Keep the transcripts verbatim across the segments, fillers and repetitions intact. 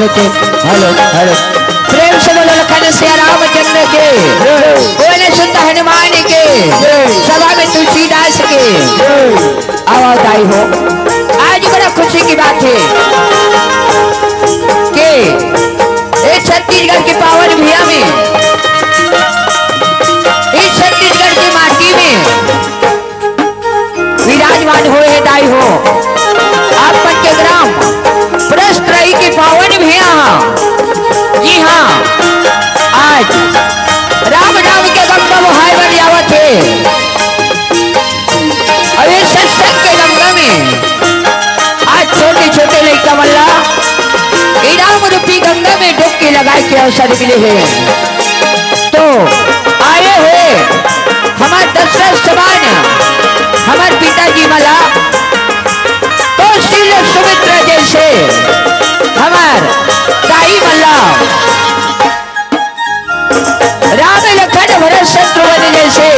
Hello, hello. प्रेम से बोलो लखन सिया रामचंद्र के, बोले सुत हनुमान के, सभा में तुलसीदास के। आवाज आई हो। आज बड़ा खुशी की बात है कि इस छत्तीसगढ़ के पावन भुइयां में, इस छत्तीसगढ़ की माटी में विराजमान होए हे दाई हो। आप मन के ग्राम प्रस्तरई के पावन भुइयां, जी हाँ, आज राम नाम के गंगा बोहाय बर जावत हे। अउ ये सत्संग के गंगा में आज छोटे छोटे लइका मन ला ये राम रूपी गंगा में डुबकी लगाए के अवसर मिले हे। तो आए हुए हमर दशरथ समान हमर पिताजी मन ला, कौशल्य सुमित्रा जैसे हमर दाई मन ला, राम लखन भरत शत्रुघ्न जैसे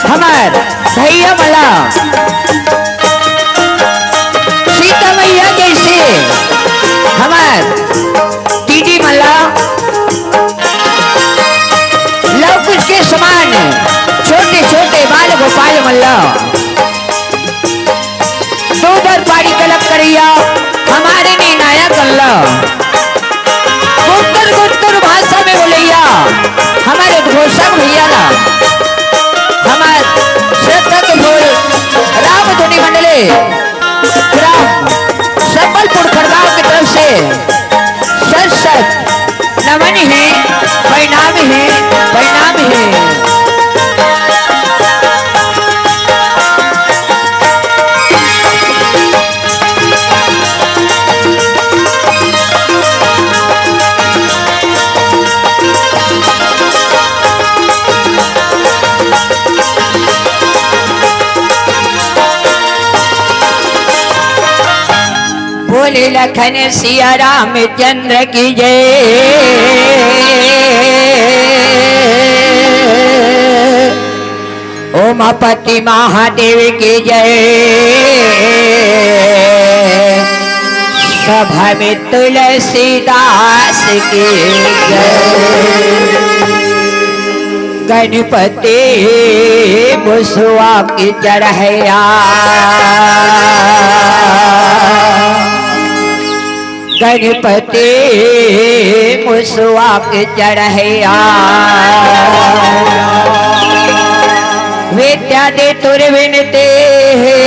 हमर भैया मन ला, सीता मैया जैसे हमर दीदी मन ला, लव कुश के समान छोटे छोटे बाल गोपाल मन ला, दूध अउ पानी कलप करइया हमारे ने नाया कर ला, गुट्टुर गुट्टुर भाषा में बोलइया हमर उद्घोषक भैया ला, हमर श्रद्धा के फूल राम धुनी मंडली ग्राम संबलपुर खड़गांव की तरफ से सत सत नमन हे, प्रणाम हे, प्रणाम हे। बोले लखन सिया रामचंद्र की जय, उमापति महादेव की जय, सभा में तुलसीदास की जय। गणपति मुसवा के चढ़ैया, गणपति मुसवा के चढ़ैया, विद्या दे तोर विनती हे।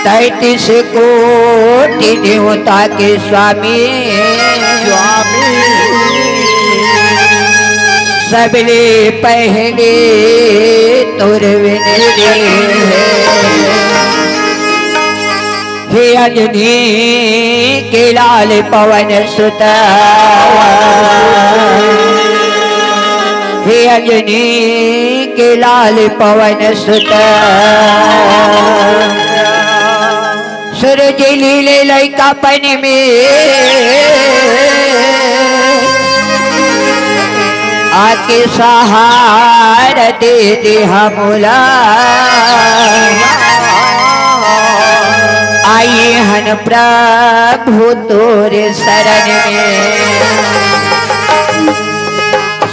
तैंतीस कोटि देवता के स्वामी, स्वामी। सबले पहले तोर विनती हे। हे अंजनी के लाल पवन सुत, हे अंजनी के लाल पवन सुत, सूरज लीले लइकापन में आके सहारा दे दे हमला। आए हन प्रभु तोर शरण में,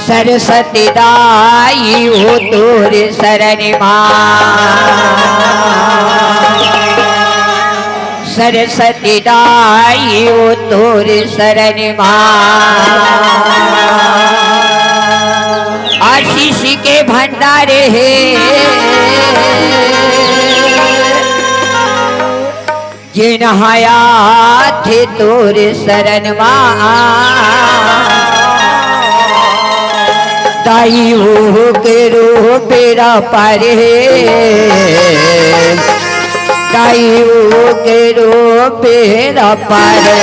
सरस्वती दाई हो तोर शरण मा। सरस्वती दाई हो तोर शरण मा। आशीष के भंडार हे। जेन ह आथे तोर शरण मा, दाई ओके रोबेरा पारे, दाई ओके रोबेरा पारे।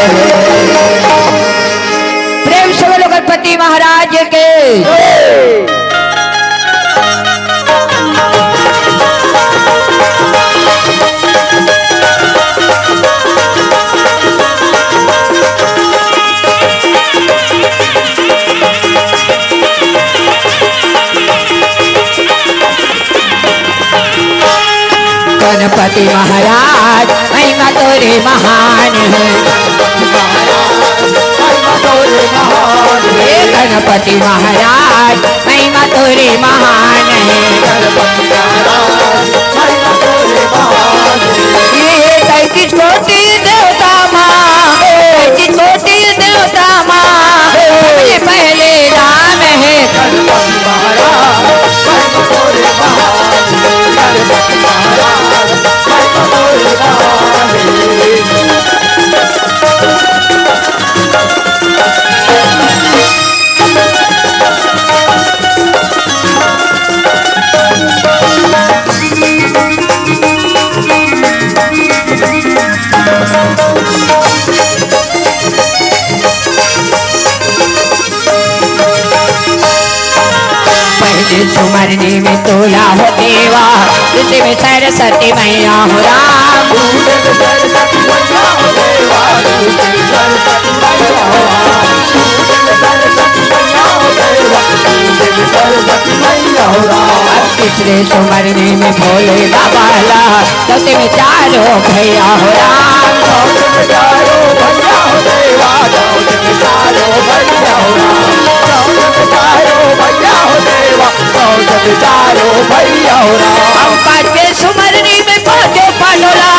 प्रेम से बोलो गणपति महाराज के। गणपति गणपति महाराज, महिमा तोरे महान हे। हे गणपति महाराज, महिमा तोरे महान हे। ये तैंतीस कोटि देवता मा, तैंतीस कोटि देवता मा, सबले पहले राम हे। पहले सुमरनी में तोला हो देवा, दूसरे में सरस्वती मैया हो राम। अब तीसरे सुमरनी में भोले बाबा ला, चौथे में चारों भैया हो राम। हम पांचवे सुमरनी में पांचों पांडोला,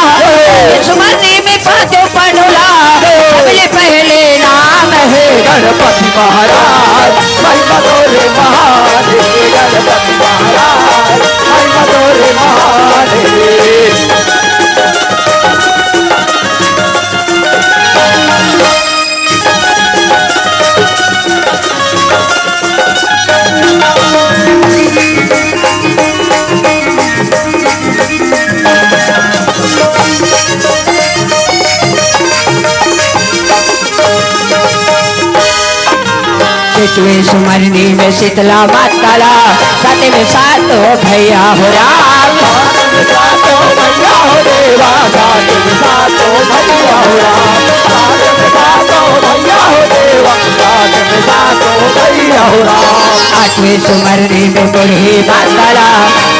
सुमरनी में पांचों पांडोला, सबले पहले नाम हे। गणपति महाराज, महिमा तोरे महान हे। गणपति महाराज, महिमा तोरे महान हे। छठवीं सुमरनी में शीतला माता ला, साथ में सातों भैया हो राम। सातों भैया हो देवा, साथ में सातों भैया हो राम। साथ में सातों भैया हो देवा, साथ में सातों भैया हो राम। आठवीं सुमरनी में बूढ़ी माता ला,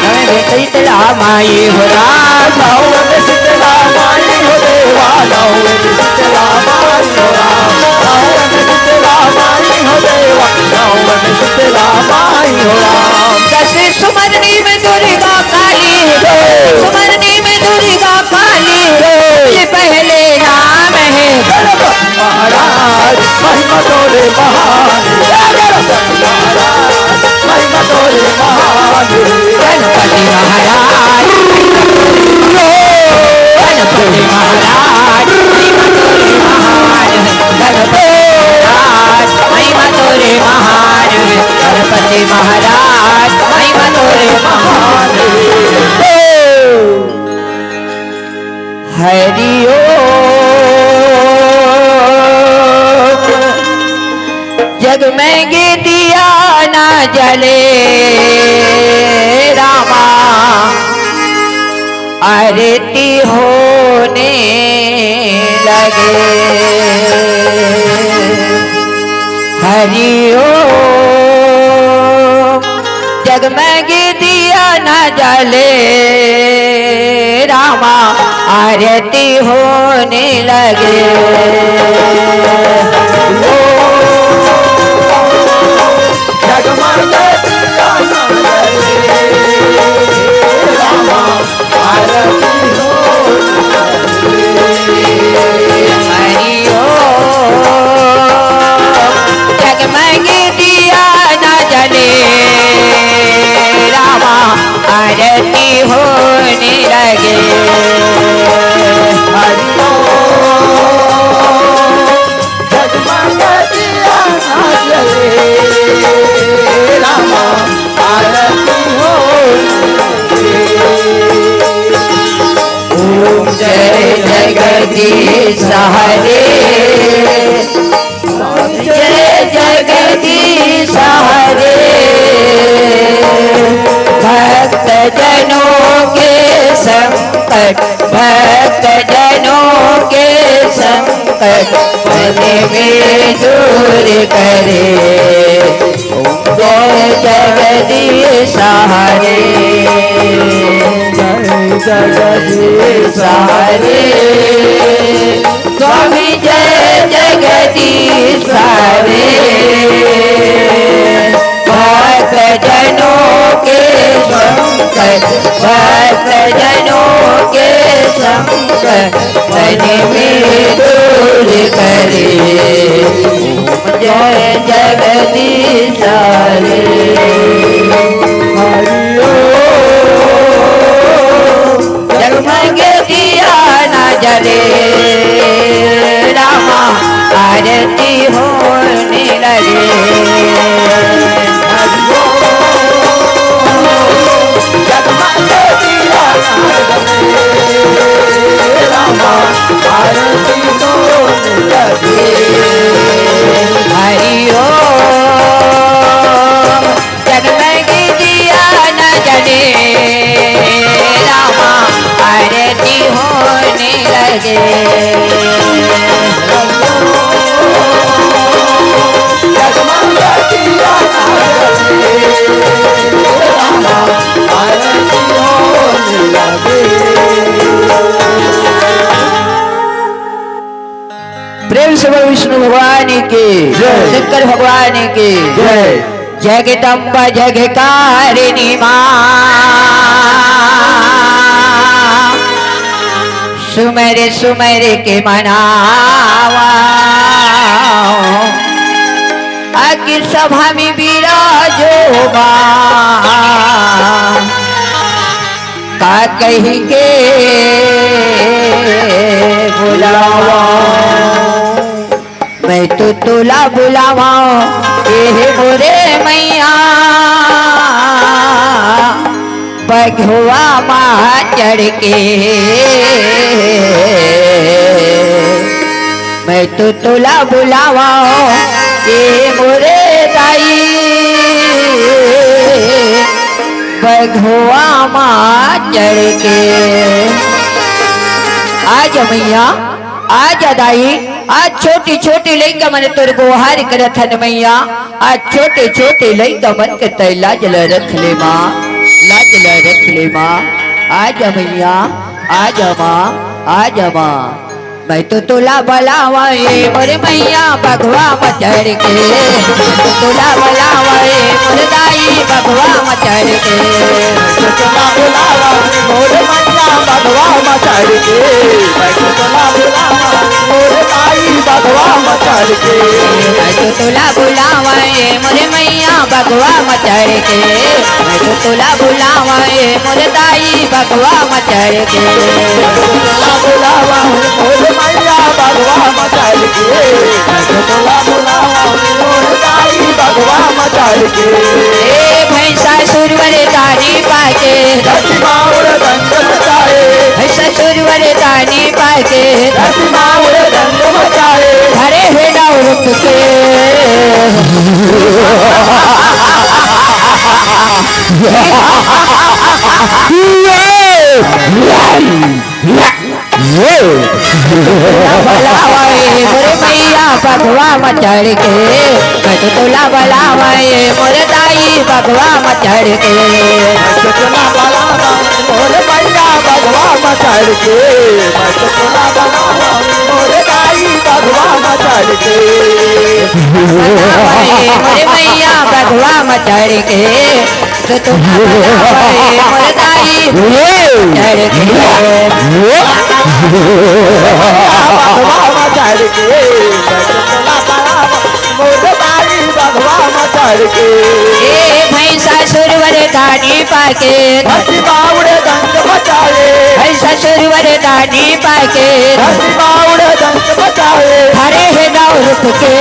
नवे में शीतला माई हो राम। नवे में शीतला माई हो देवा, नवे में शीतला माई हो राम। नवे में शीतला माई हो देवा, नवे में शीतला माई हो राम। दसवीं सुमरनी में दुर्गा काली, सुमरनी में दुर्गा काली, ये पहले नाम हे। गणपति महाराज, महिमा तोरे महान। गणपति महाराज, महिमा तोरे महान। गणपति महाराज, गणपति महाराज, महिमा तोरे महान। गणपति महाराज, महिमा तोरे महान। गणपति महाराज, महिमा तोरे महान। हरि ओम। जगमग दिया ना जले रामा, आरती होने लगे। हरि ओम। जगमग दिया न जले रामा, आरती होने लगे। ओ, जगमग दिया न जले रामा, आरती होने लगे। हरि ओम। जगमग दिया न जले रामा, आरती होने लगे। हरि ओम। जगमग दिया न जले रामा, आरती होने लगे। ओम जय जगदीश हरे, जय जगदीश हरे। भक्त जनों के संकट, भक्त जनों के संकट पल में दूर करे। जय जगदीश हरे, जय जगदीश सारे स्वामी जय जगदीश सारे, भक्त जनों के संकट, भक्त जनों के संकट मन में दूर करे। जय जगदीश हरे। हरि ओम। जगमग दिया न जले, रामा आरती होने लगे। हरि ओम। जगमग दिया न जले, रामा आरती होने लगे। हरि ओम। जगमग दिया न जले, रामा आरती होने लगे। जगमग दिया न जले, रामा आरती होने लगे। प्रेम से बोल विष्णु भगवान की, जय। शंकर भगवान की, जय। जगदम्बा जगकारिणी माँ, सुमर सुमर के मनावा, आके सभा में विराजो माँ। का कहि के बुलावा, मैं तो तोला बुलावा, ए मोरे मैया, बघवा मा चढ़ के। मैं तो तोला बुलावा, ए मोरे दाई, बघवा मा चढ़ के। आजा मैया, आजा दाई, आज छोटी छोटी लइका मन तोर गोहार करत हन मैया। आज छोटे छोटे लइका मन के तै लाज ल रख ले माँ, लाज ल रख ले माँ। आजा मैया, आजा माँ, आजा माँ। मैं तो तोला बलावा ए मोर मैया बघवा म चढ़ के, मैं तो तोला बलावा ए मोर दाई बघवा म चढ़ के। मैं तो तोला बुलावा मोर मैया बघवा म चढ़ के, मैं तो तोला बुलावा मोर दाई बघवा म चढ़ के। मैं तो तोला बुलावा ए मोर मैया बघवा म चढ़ के, मैं तो तोला बुलावा ए मोर दाई बघवा म चढ़ के। तोला बुलावा मोर मैया बघवा म चढ़ के, तोला बुलावा मोर दाई बघवा म चढ़ के। ए भैंसा सुरवर दानी पाके, धरती माउर दंड मचाए। भैंसा सुरवर दानी पाके, धरती माउर दंड मचाए। धरे हे नौ रूप के। बलावा ए मोरे मैया बघवा म चढ़ के, मैं तो तोला बलावा ए मोरे दाई बघवा म चढ़ के। मैं तो तोला बलावा मोरे मैया बघवा म चढ़ के, मैं तो तोला बलावा मोरे दाई बघवा म चढ़ के। बलावा ए मोरे मैया बघवा म चढ़ के, तो तोला बलावा ए मोर दाई चढ़ के। बघवा म चढ़ के, तोला बलावा मोर दाई बघवा म चढ़ के। ए भैंसा सुरवर दानी पाके, धरती माउर दंड मचाए। भैंसा सुरवर दानी पाके, धरती माउर दंड मचाए। धरे हे नौ रूप के।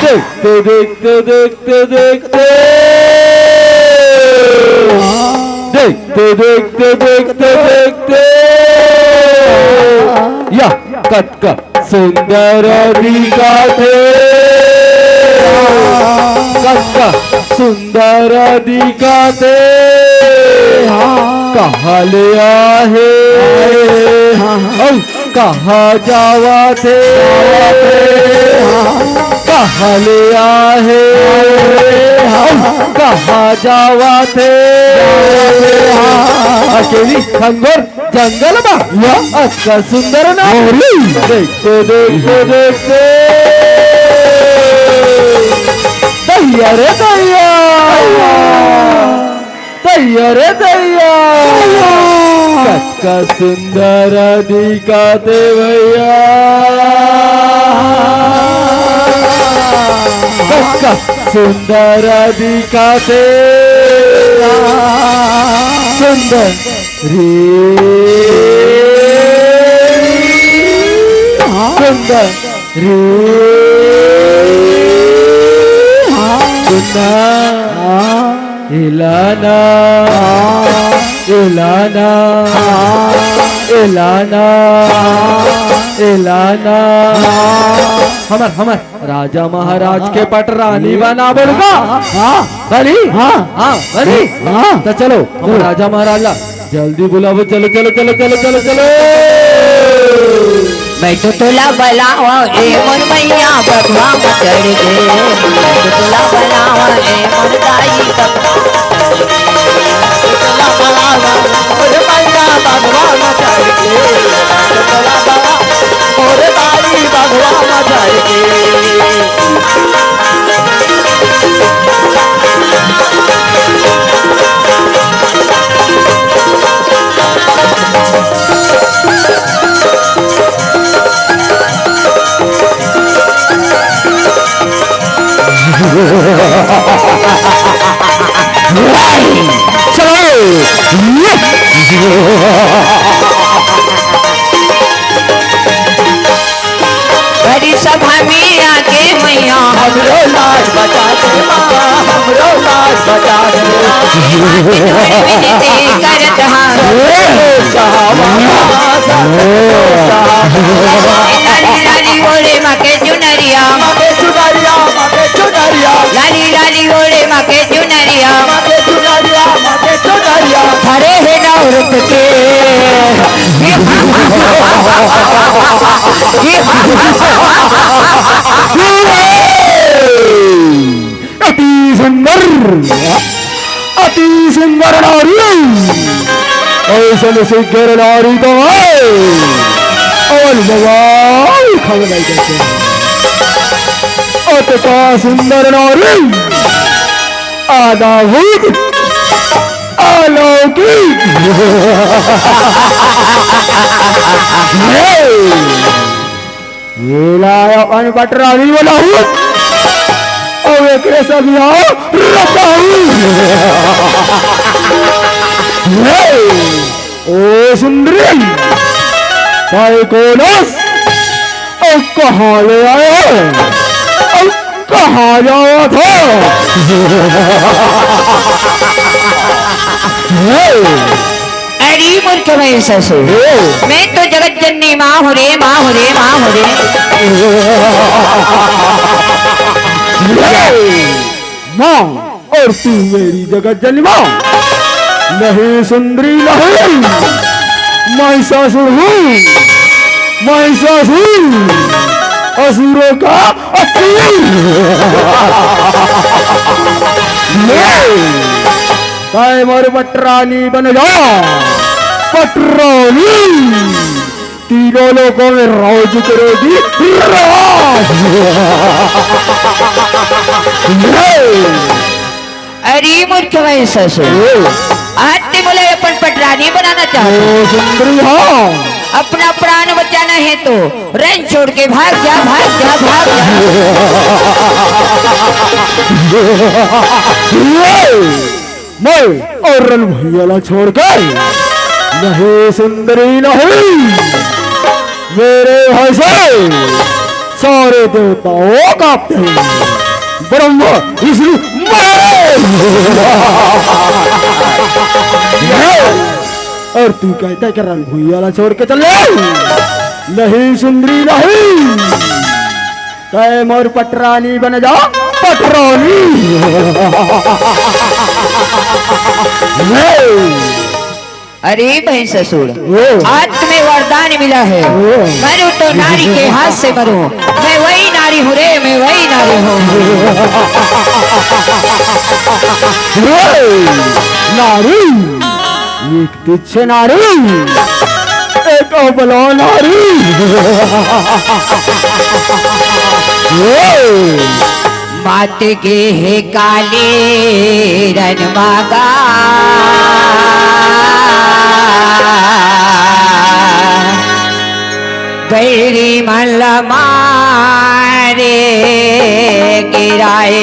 देखते, देखते, देखते, देखते। देखते, देखते, देखते, देखते। या, कतका सुंदर दिखत हे। कतका सुंदर दिखत हे। कहाँ ले आहे? अउ कहाँ जावत हे? कहाँ ले आहे? कहाँ जावत हे? अकेली घनघोर जंगल मा। या। अतका सुंदर ना। अरे। देखते, देखते, देखते। दैया रे दैया। दैया रे दैया। कतका सुंदर दिखत हे भैया। कतका सुंदर दिखत हे। सुंदर रे। सुंदर रे। सुंदर। एला ना, एला ना, एला ना, एला ना। हमर, हमर राजा महाराज के पटरानी बना बोलूंगा। हाँ। बनी? हाँ। हाँ, बनी? हाँ। तो चलो, हम राजा महाराज ला जल्दी बुलावो, चलो, चलो, चलो। मैं तो तोला बलावा, ए मोर मैया, बघवा म चढ़ के। मैं तो तोला बलावा, ए मोर दाई, बघवा म चढ़ के। मैं तो तोला बलावा, मोर मैया, बघवा म चढ़ के। मैं तो तोला बलावा, मोर दाई, बघवा म चढ़ के। चलो। बड़ी सभा में आके मैया, हमरो लाज बचा दे माँ, हमरो लाज बचा दे माँ। विनती करत हां। लाली लाली ओढ़े माँ के चुनरिया, माँ के चुनरिया, माँ के चुनरिया। लाली लाली ओढ़े माँ के चुनरिया, माँ के चुनरिया, माँ के चुनरिया। खड़े हे नौ रुप के। अति सुंदर, अति सुंदर नारी, ऐसन सुघर नारी तो है, अउ भगवान खबर नहीं करते। अतका सुंदर नारी, अद्भुत, अलौकिक। ये ला अपन पटरानी बनाहूं, अउ एकरे सब यहाँ रखहूं। हे, ओ सुंदरी, तैं कोन अस? अउ कहाँ ले आए हे? अउ कहाँ जावत हे? हे। अरे मूर्ख महिषासुर, हे। मैं तो जगत जननी माँ हूँ रे, माँ हूँ रे, माँ हूँ रे। हे। माँ, और तू मेरी जगत जननी माँ? नहीं सुंदरी, नहीं, महिषासुर हूँ, महिषासुर, असुरों का असुर। ले, तैं मोर पटरानी बन जा, पटरानी। तीनों लोकों में राज करेगी राज। अरे मूर्ख महिषासुर, आज तैं मोला अपन पटरानी बनाना चाहत हस? सुंदरी, हाँ। अपना प्राण बचाना हे तो रण छोड़ के भाग जा, भाग जा, भाग जा। मैं अउ रण भुइयां ला छोड़ के नहीं सुंदरी नहीं, मेरे भय से सारे देवताओं कांपते हैं। ब्रह्मा, विष्णु, महेश। अउ तू कहत हस कि रण भुइयां ला छोड़ के चल ले? नहीं सुंदरी नहीं। तैं मोर पटरानी बन जा, पटरानी। अरे भाई ससुर, ओ। आज तुम्हें वरदान मिला है, ओ। मरूं तो नारी के हाथ से मरूं, मैं वही नारी हूँ रे, मैं वही नारी हूँ। ओ, नारी, एक तुच्छ नारी, एक अबला नारी। ओ। मात गे हे काली रन मगा, बैरी मन ल मारे गिराए।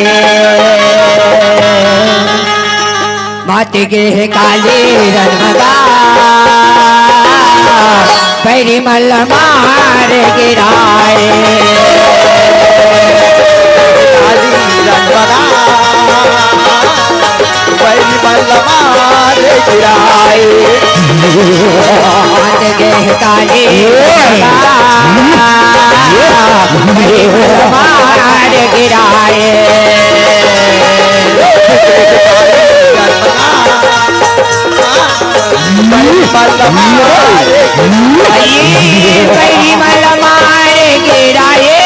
मात गे हे काली रन मगा, बैरी मन ल मार गिराए। काली रन मगा, बैरी मन ल मार गिराए। मात गे हे काली रन मगा, बैरी मन ल मार गिराए। बैरी मन ल मार गिराए। बैरी मन ल मार गिराए,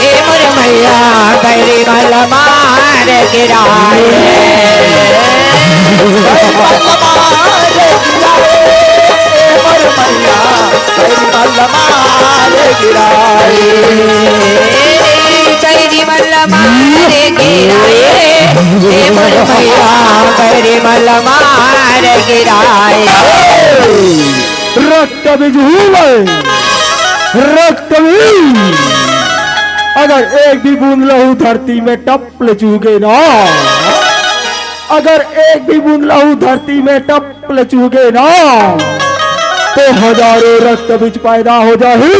ए मोर मैया, बैरी मन ल मार गिराए। बैरी मन ल मार गिराए, ए मोर मैया, बैरी मन ल मार गिराए। बैरी मन ल मार गिराए, ए मोर मैया, बैरी मन ल मार गिराए। रक्त बीज हूँ मैं, रक्त बीज। अगर एक भी बूंद लहू धरती में टप ले चूके ना, अगर एक भी बूंद लहू धरती में टप ले चूके ना, तो हजारों रक्त बीज पैदा हो जाही,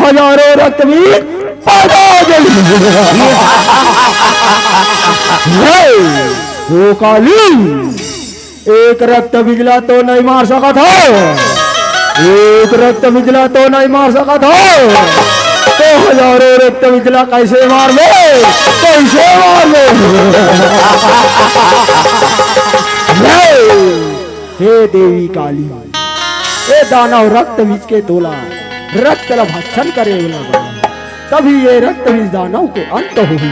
हजारों रक्त बीज पैदा हो जाही। हे, ओ काली, एक रक्त बीज ला तो नहीं मार सकत हो, एक रक्त बीज ला तो नहीं मार सकत हो, तो हजारों रक्त बीज ला कैसे मार ले, कैसे मार ले? हे देवी काली, ए दानव रक्त बीज के तोला, रक्त ला भक्षण करे वाला बा। तभी ये रक्त बीज दानव के अंत होही,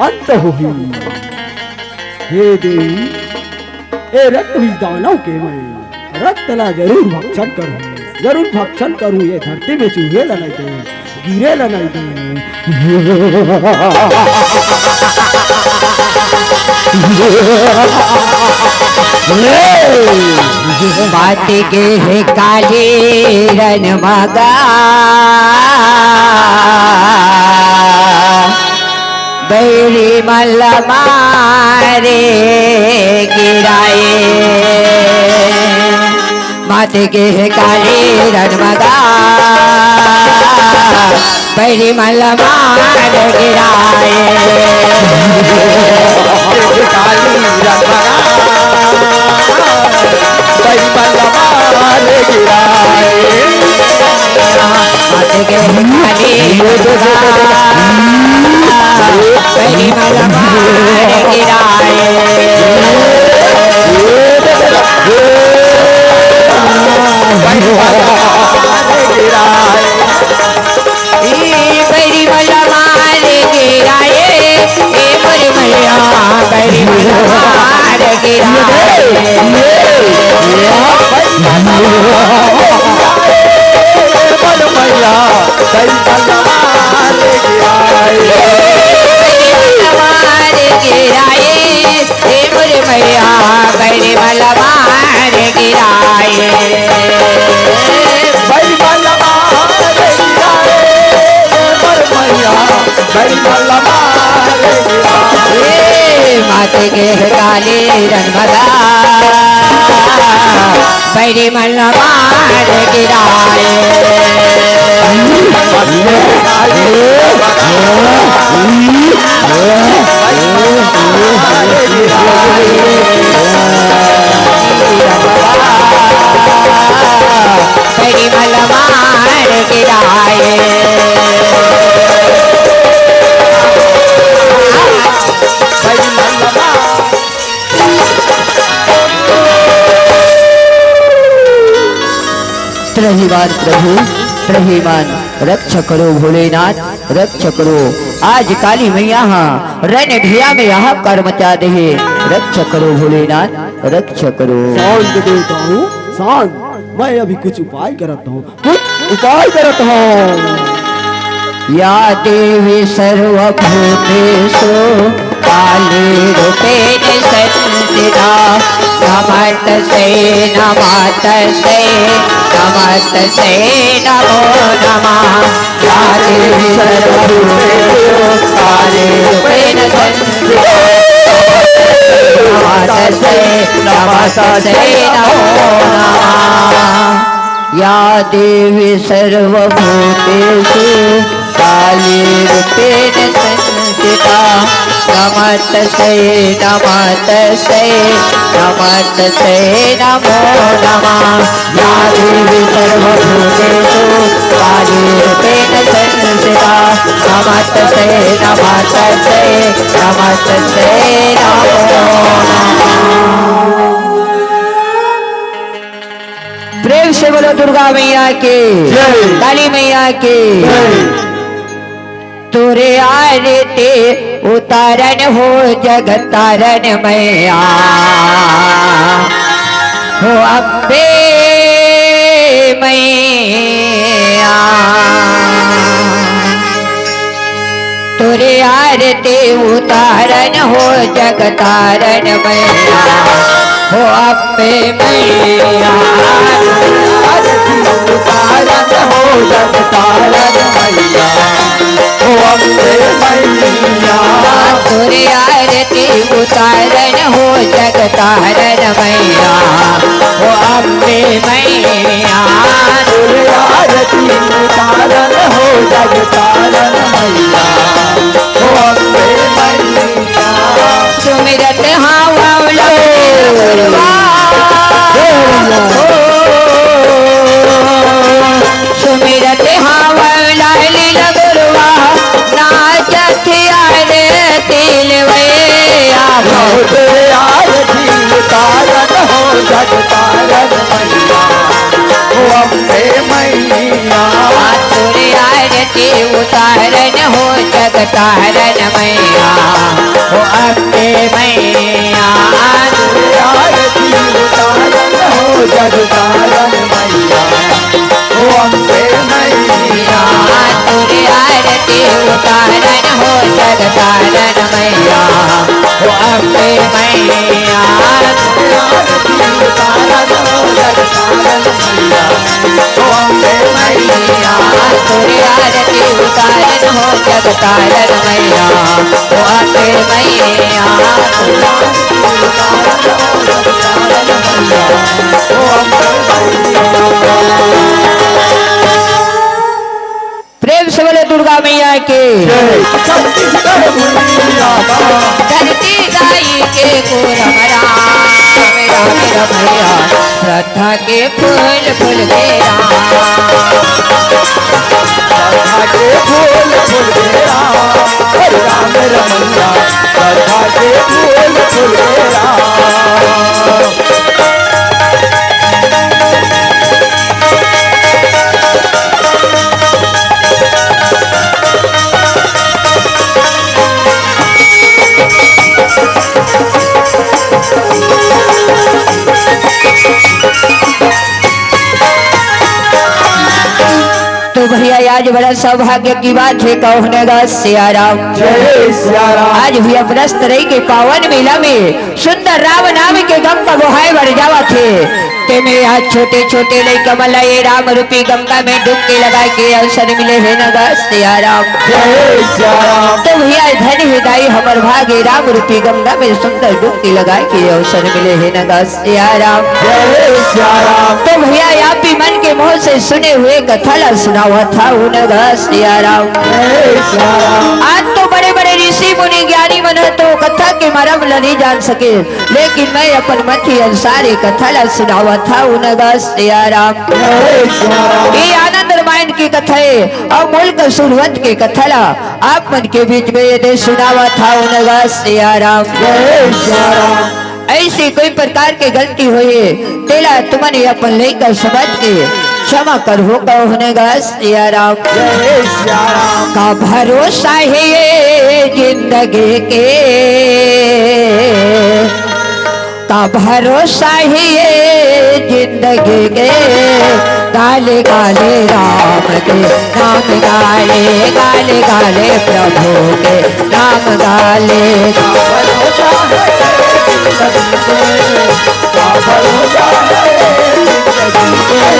अंत होही। हे देवी, ए रक्त बीज दानव के मैं रक्त ला जरूर भक्षण करूँ, जरूर भक्षण करूँ। ये धरती में चूहे ला नहीं दे, गिरे ला नहीं दे। बात के है काली रन मगा, बैरी मन ल मारे गिराए। मात गे हे काली रन मगा, बैरी मन ल मार गिराए। काली रन मगा, बैरी मन ल मार गिराए। मात गे हे काली रन मगा, बैरी मन ल मार गिराए। ए बैरी मन ल मार गिराए, ए मोर मैया, बैरी मन ल मार गिराए। ए मोर मैया, बैरी मन ल मार गिराए। ए बैरी मन ल मार गिराए। ए मोर मैया, बैरी मन ल मार गिराए। बैरी मन ल मार गिराए। ए मोर मैया, बैरी मन ल मार गिराए। ए मात गे हे काली रन मगा, बैरी मन ल मार गिराए। बैरी मन ल मार गिराए। भगवान प्रभु, त्रही मन रक्षा करो भोलेनाथ, रक्षा करो। आज काली मैया हा रण ढिया में हाहाकार मचा दे हे, रक्षा करो भोलेनाथ, रक्षा करो। शांत देवताओं, शांत। मैं अभी कुछ उपाय करत हूँ, कुछ उपाय करत हूँ। या देवी सर्वभूतेषु काली रूपेण संस्थिता। नमस्तस्यै, नमस्तस्यै, नमस्तस्यै नमो नमः। या देवी सर्वभूतेषु काली रूपेण संस्थिता। नमस्तस्यै, नमस्तस्यै नमो नमः। या देवी सर्वभूतेषु काली रूपेण संस्थिता। नमस्तस्यै, नमस्तस्यै, नमस्तस्यै नमो नमः। या देवी सर्वभूतेषु काली रूपेण संस्थिता। नमस्तस्यै, नमस्तस्यै, नमस्तस्यै नमो नमः। प्रेम से बोलो दुर्गा मैया की, जय। काली मैया की। जय। तोरे आरती उतारन हो जगतारन मैया, हो अम्बे मैया। तोरे आरती उतारन हो जगतारन मैया, हो अम्बे मैया। आरती उतारन हो जगतारन मैया, हो अम्बे मैया। तोरे आरती उतारन हो जगतारन मैया, हो अम्बे मैया। तोरे आरती उतारन हो जगतारन मैया, हो अम्बे मैया। सुमिरत हावव लाली लगुरवा। सुमिरत हावव लाली लगुरवा, नाचत आरती लेवैया। बहुत आरती उतारन हो जगतारन मैया, हो अम्बे मैया। तोरे आरती उतारन हो जगतारन मैया, हो अम्बे मैया। आरती उतारन हो जगतारन मैया, हो अम्बे मैया। तोरे आरती उतारन हो जगतारन मैया, हो अम्बे मैया। तोरे आरती उतारन हो जगतारन मैया, हो अम्बे मैया। तोरे आरती उतारन हो जगतारन मैया, हो अम्बे मैया। प्रेम से बोलो दुर्गा मैया की। जय। छत्तीसगढ़ भूमि आबा। धरती दाई के को रम राम, राम रमैया। श्रद्धा के फूल फूल के राम। श्रद्धा के फूल फूल के राम। हरे राम रमैया। श्रद्धा के फूल फूल के राम। तो भैया, आज बड़ा सौभाग्य की बात है, कहो न गा सिया राम। जय सिया राम। आज भी अपना तरह के पावन मेला में सुंदर राम नाम के गंगा गोहाय भर जावत हे। तेमे आज छोटे छोटे लइका मन ला ये राम रूपी गंगा में डुबकी लगाए के अवसर मिले हे न गा सिया राम। जय सिया राम। तो भैया, धन हे दाई हमर भाग, ये राम रूपी गंगा में सुंदर डुबकी लगाए के अवसर मिले हे न गा सिया राम। जय सिया राम। तो भैया, आप ही मन के मुंह से सुने हुए कथा ला सुनावत हंव न गा सिया राम। जय सिया राम। आज तो बड़े बड़े ऋषि मुनि ज्ञानी मन ह तो कथा के मरम ला नहीं जान सके, लेकिन मैं अपन मन के अनुसार ये कथा ला सुनावत हंव न गा सिया राम। जय सिया राम। ये आनंद रामायण की कथा हे अउ मूल कसूरवंत के कथा ला आप मन के बीच में ये दे सुनावत हंव न गा सिया राम। जय सिया राम। ऐसी कोई प्रकार के गलती होए, तेला तुमन अपन लइका समझ के क्षमा करहू कहूँ न गा सिया राम। जय सिया राम। का भरोसा हे ये जिंदगी के, का भरोसा हे ये जिंदगी के। गाले गाले राम के नाम गाले, गाले गाले प्रभु के नाम गाले। का भरोसा हे ये जिंदगी के, का भरोसा हे ये जिंदगी के।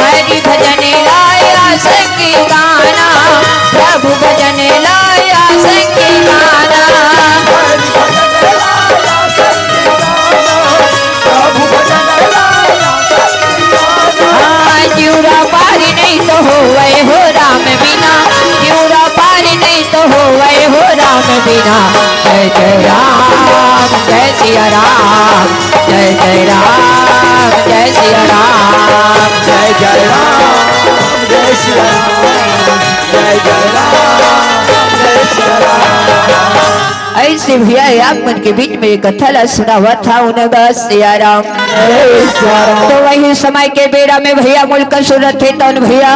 हरि भजन लाया संगी गाना, प्रभु भजन लाया संगी गाना। हाँ, जिउरा पार नहीं तो होवै हो राम बिना, जिउरा पार नहीं तो होवै हो राम बिना। जय जय राम, जय सिया राम, जय जय राम, जय सिया राम। जय जय राम, जय सिया राम, जय जय राम, जय सिया राम। अइसे भैया, आप मन के बीच में एक कथा ला सुनावत हँव न गा सिया राम। जय सिया राम। तो वही समय के बेरा में भैया मुल्क सुरत हे तौन भैया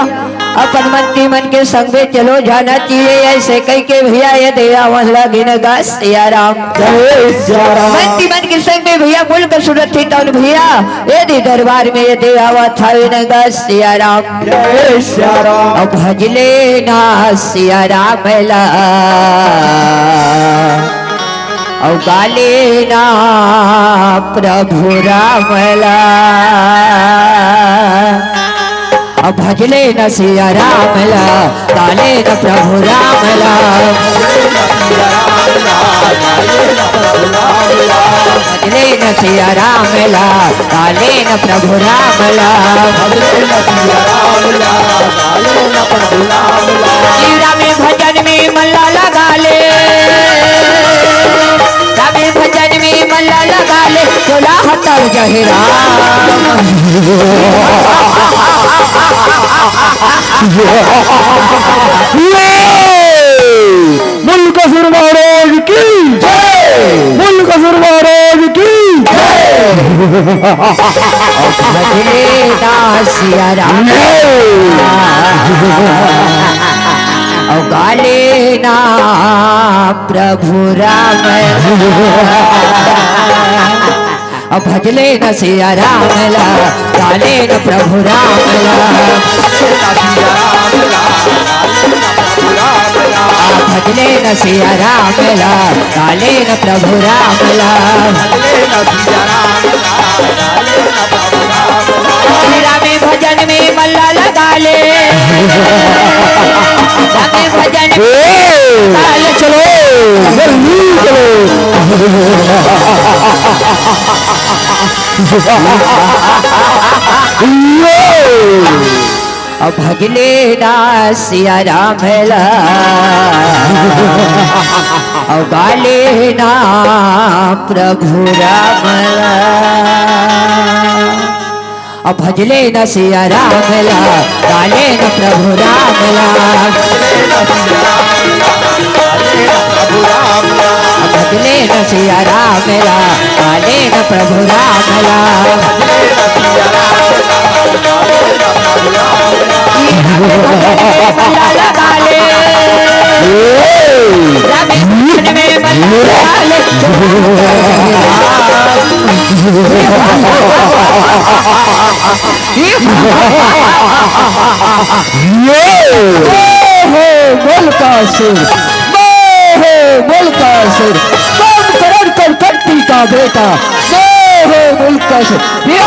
अपन मंत्री मन के संग में चलो जाना चाहिए, अइसे कहिके भैया ये दे आवत लगिन गा सिया राम। जय सिया राम। मंत्री मन के संग में भैया मुल्क सुरत हे तौन भैया ये दे दरबार में ये दे आवत हवे न गा सिया राम। जय सिया राम। अब भजले ना सिया राम ला, अउ गाले ना प्रभु राम ला। अब भजले न सिया राम ला, गाले न प्रभु राम ला। भजले न सिया राम ला, गाले न प्रभु राम ला। जीवरा में भजन में मन ला लगा ले, रामे भजन में मन ला लगा ले, चोला हतर जहे राम। मुल्क असुर महाराज की जय। मुल्क असुर महाराज की जय। भजले ना सिया राम। अउ गाले ना प्रभु राम। अब भजले न सिया राम ला, गाले न प्रभु राम ला। अब भजले न सिया राम ला, गाले न प्रभु राम ला। रामे भजन में मन ला लगा ले। रामे भजन में ए, चलो, जल्दी चलो। यो। अब भजले ना सिया राम ला, अउ गाले ना प्रभु राम ला। अब भजले न सिया राम ला, गाले न प्रभु राम ला। अब भजले न सिया राम ला, गाले न प्रभु राम ला। ये। मैं हूँ मुल्कासुर, मैं हूँ मुल्कासुर, कुंभकर्ण कठकंती का बेटा, मैं हूँ मुल्कासुर। ये।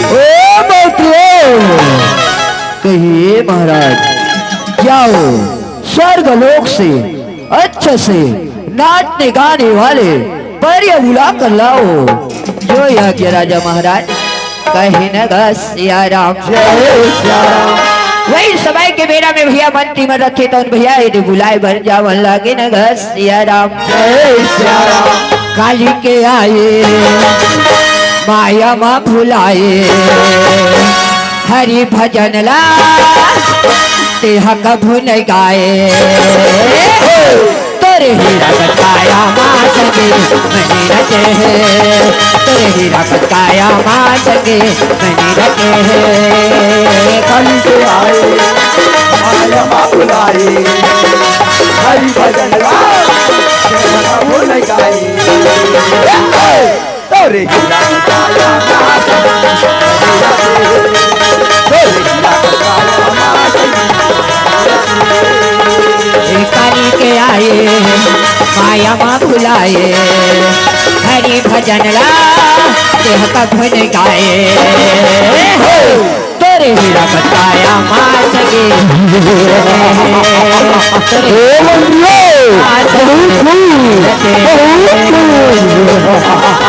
ओ मंत्रियों, कहिए महाराज, जाओ स्वर्ग लोक से अच्छे से नाचने गाने वाले परिया बुला कर लाओ। जो आज्ञा राजा महाराज। कहे न गा सिया राम। जय सिया राम। वही समय के बेरा में भैया मंत्री मन रथे तौन भैया ये दे बुलाए बर जावन लागे न गा सिया राम। जय सिया राम। काली के आए माया मा भुलाए, हरि भजन ला तेहा कभू नइ गाए। तोरे हीरा कस काया मा संगी मनी रचे हे, तोरे हीरा कस काया मा संगी मनी रचे हे। कल से आए, आया मा बुलाए, हरि भजन गा, तेहा कभू नइ गाए। तोरे हीरा बताया ना, तोरे हीरा बताया ना। ए काली के आए, माया मा भुलाए, हरि भजन ला, तेह कभू नइ गाए। हो। तोरे हीरा बताया मात गे। तोरे ओ बंधुओ, हीरा बहुत खूब, बहुत खूब।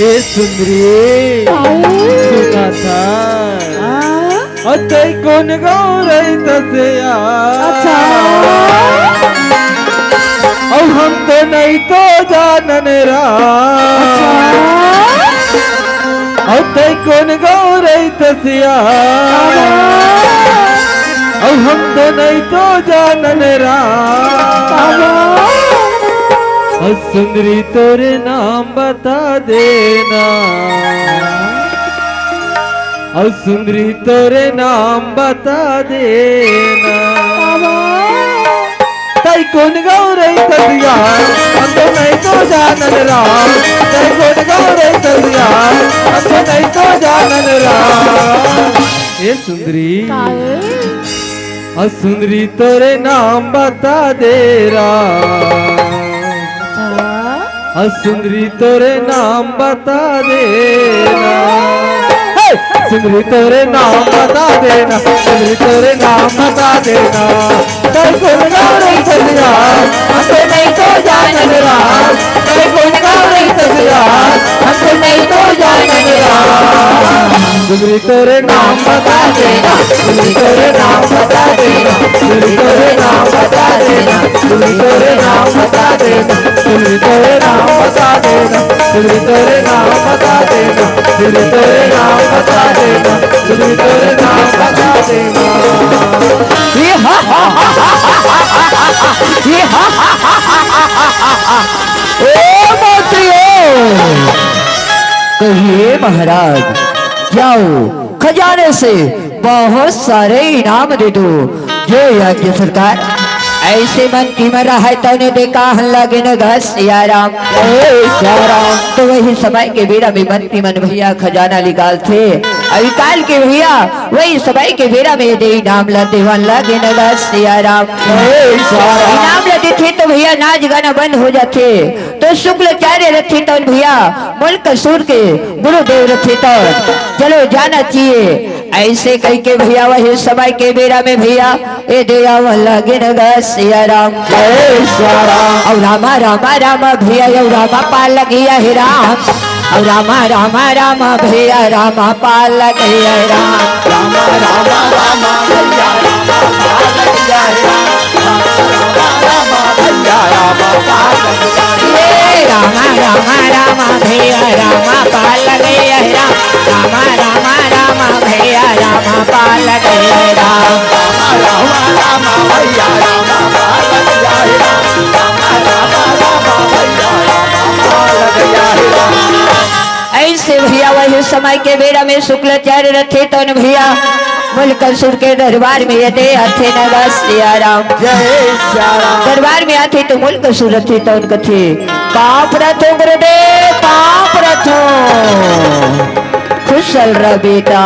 ए सुंदरी, काऊ? सुना था। हाँ? अउ तैं कोन गाँव रहिथस या? अच्छा। अउ हम तो नइ तो जानन रा। अच्छा। अउ तैं कोन गाँव रहिथस या? अउ हम तो नइ तो जानन रा। अउ सुंदरी तोरे नाम बता देना। अउ सुंदरी तोरे नाम बता देना। तैं कोन गाँव रहिथस या, हम तो नइ तो जानन रा। तैं कोन गाँव रहिथस या, हम तो नइ तो जानन रा। ए सुंदरी। काहे? अउ सुंदरी तोरे नाम बता दे रा। अच्छा। अउ सुंदरी तोरे नाम बता देना। हे! सुंदरी तोरे नाम बता देना, सुंदरी तोरे नाम बता देना। तैं कोन गाँव रहिथस या, हम तो नइ तो जानन रा। तैं कोन गाँव रहिथस या, हम तो नइ तो जानन रा। सुंदरी तोरे नाम बता देना, सुंदरी तोरे नाम बता देना, सुंदरी तोरे नाम बता देना, सुंदरी तोरे नाम बता देना, सुंदरी तोरे नाम बता देना, सुंदरी तोरे नाम बता देना, सुंदरी तोरे नाम बता देना, सुंदरी तोरे नाम बता देना। ये हा हा हा हा हा हा हा हा हा। ये हा हा हा हा हा हा हा। ओ मंत्रियों, कहिए महाराज, जाओ खजाने से बहुत सारे इनाम दे दो। जो आज्ञा सरकार। ऐसे मंत्री मन रहय तउने देखा हन लगे न गा सिया राम। जय सिया राम। तो वही समय के बेरा में मंत्री मन भैया खजाना निकालथे। अउ निकाल के भैया वही समय के बेरा में दे इनाम ला देवन लगे न गा सिया राम। जय सिया राम। इनाम ला देथे तो भैया नाच गाना बंद हो जाथे। तो शुक्लाचार्य रथे तौन भैया, मुल्क सूर के गुरुदेव रथे तौन, चलो जाना चाहिए। ऐसे कहिके भैया वही समय के बेरा में भैया ए दे आवन लगिन गा सिया राम। जय सिया राम। अउ रामा रामा रामा भैया, अउ रामा पार लगिया हे राम। अउ रामा रामा रामा भैया, रामा पार लगिया हे राम। रामा रामा रामा भैया, रामा पार लगिया हे राम। रामा रामा रामा भैया, रामा पार लगिया हे राम। ए रामा रामा रामा भैया, रामा पार लगिया हे राम। रामा रामा रामा भैया, रामा पार लगिया हे राम। रामा रामा रामा भैया, रामा पार लगिया हे राम। रामा रामा रामा भैया, रामा पार लगिया हे राम। ऐसे भैया वही समय के बेरा में शुक्लाचार्य रथे तौन भैया मुल्क सूर के दरबार में ए दे आथे न गा सिया राम। जय सिया राम। दरबार में आथे तो मुल्क सूर रथे तौन कथे, पाँव परथों गुरुदेव, पाँव परथों। खुश रह बेटा,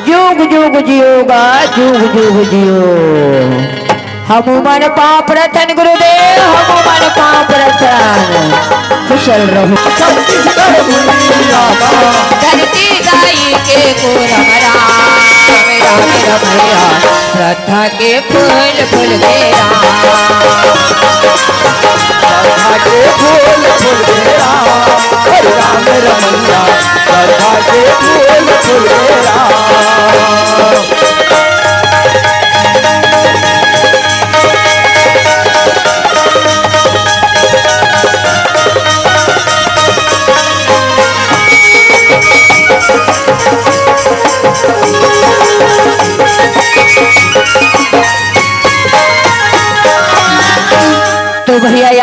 जुग जुग जियो गा, जुग जुग जियो। हमू मन पाँव परथन गुरुदेव, हमू मन पाँव परथन। खुश रहो। छत्तीसगढ़ भुइयां बा। धरती दाई के कोरम राम, राम रमैया, श्रद्धा के फूल फूल के राम।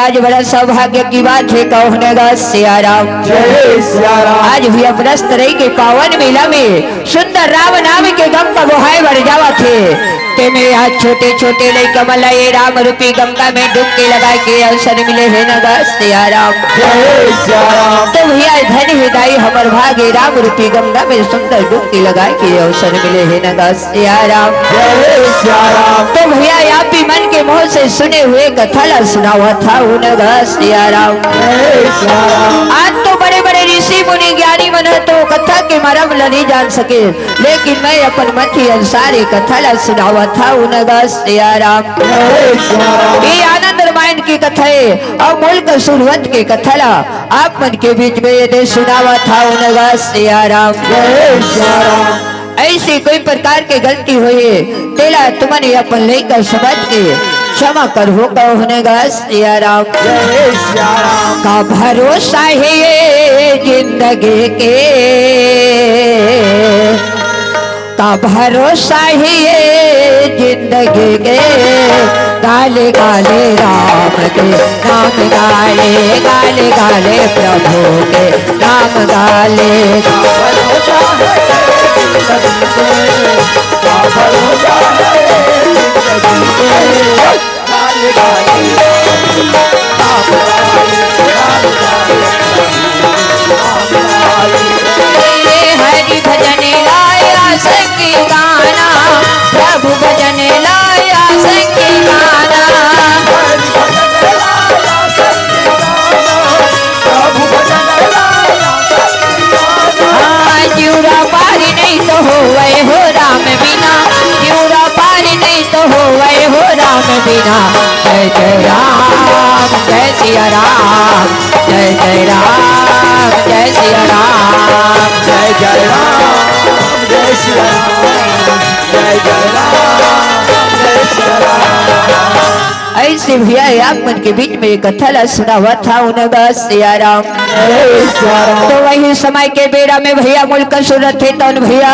आज बड़ा सौभाग्य की बात हे, कहो न गा सिया राम। जय सिया राम। आज भी अपनस्त रही के पावन मेला में सुंदर राम नाम के गम का बोहाय बर जावत हे। तेमे आज छोटे छोटे लइका मन ला ये राम रूपी गंगा में डुबकी लगाए के अवसर मिले हे न गा सिया राम। जय सिया राम। तो भैया धन हे दाई हमर भाग, ये राम रूपी गंगा में सुंदर डुबकी लगाए के अवसर मिले हे न गा सिया राम। जय सिया राम। तो भैया आप ही मन के मुंह से सुने हुए कथा ला सुनावत हंव न गा सिया राम। जय सिया राम। आज तो बड़े बड़े ऋषि मुनि ज्ञानी मन ह तो कथा के मरम ला नहीं जान सके, लेकिन मैं अपन मति अनुसार ये कथा ला सुनावत हंव न गा सिया राम। जय सिया राम। ये आनंद रामायण की कथा हे अउ मुलकासुर वध के कथा ला आप मन के बीच में ये दे सुनावत हंव न गा सिया राम। जय सिया राम। ऐसी कोई प्रकार के गलती होही, तेला तुमन अपन लइका समझ के क्षमा करहू, कहो न गा सिया राम। जय सिया राम। का भरोसा हे ये जिंदगी के, का भरोसा हे ये जिंदगी के। गाले गाले राम के नाम गाले, गाले गाले प्रभु के नाम गाले। हरि भजन लाया संगी गाना, प्रभु भजन लाया संगी गाना। हाँ, जिउरा पारी नहीं तो होवय हो राम बिना, जिउरा पारी नहीं तो होवय हो राम बिना। जय जय राम, जय सिया राम, जय जय राम, जय सिया राम। जय जय राम, जय सिया राम, जय जय राम, जय सिया राम। ऐसे भैया आप मन के बीच में एक कथा ला सुनावत हंव न गा सिया राम। जय सिया राम। तो वही समय के बेरा में भैया मुलकासुर रथे तउन भैया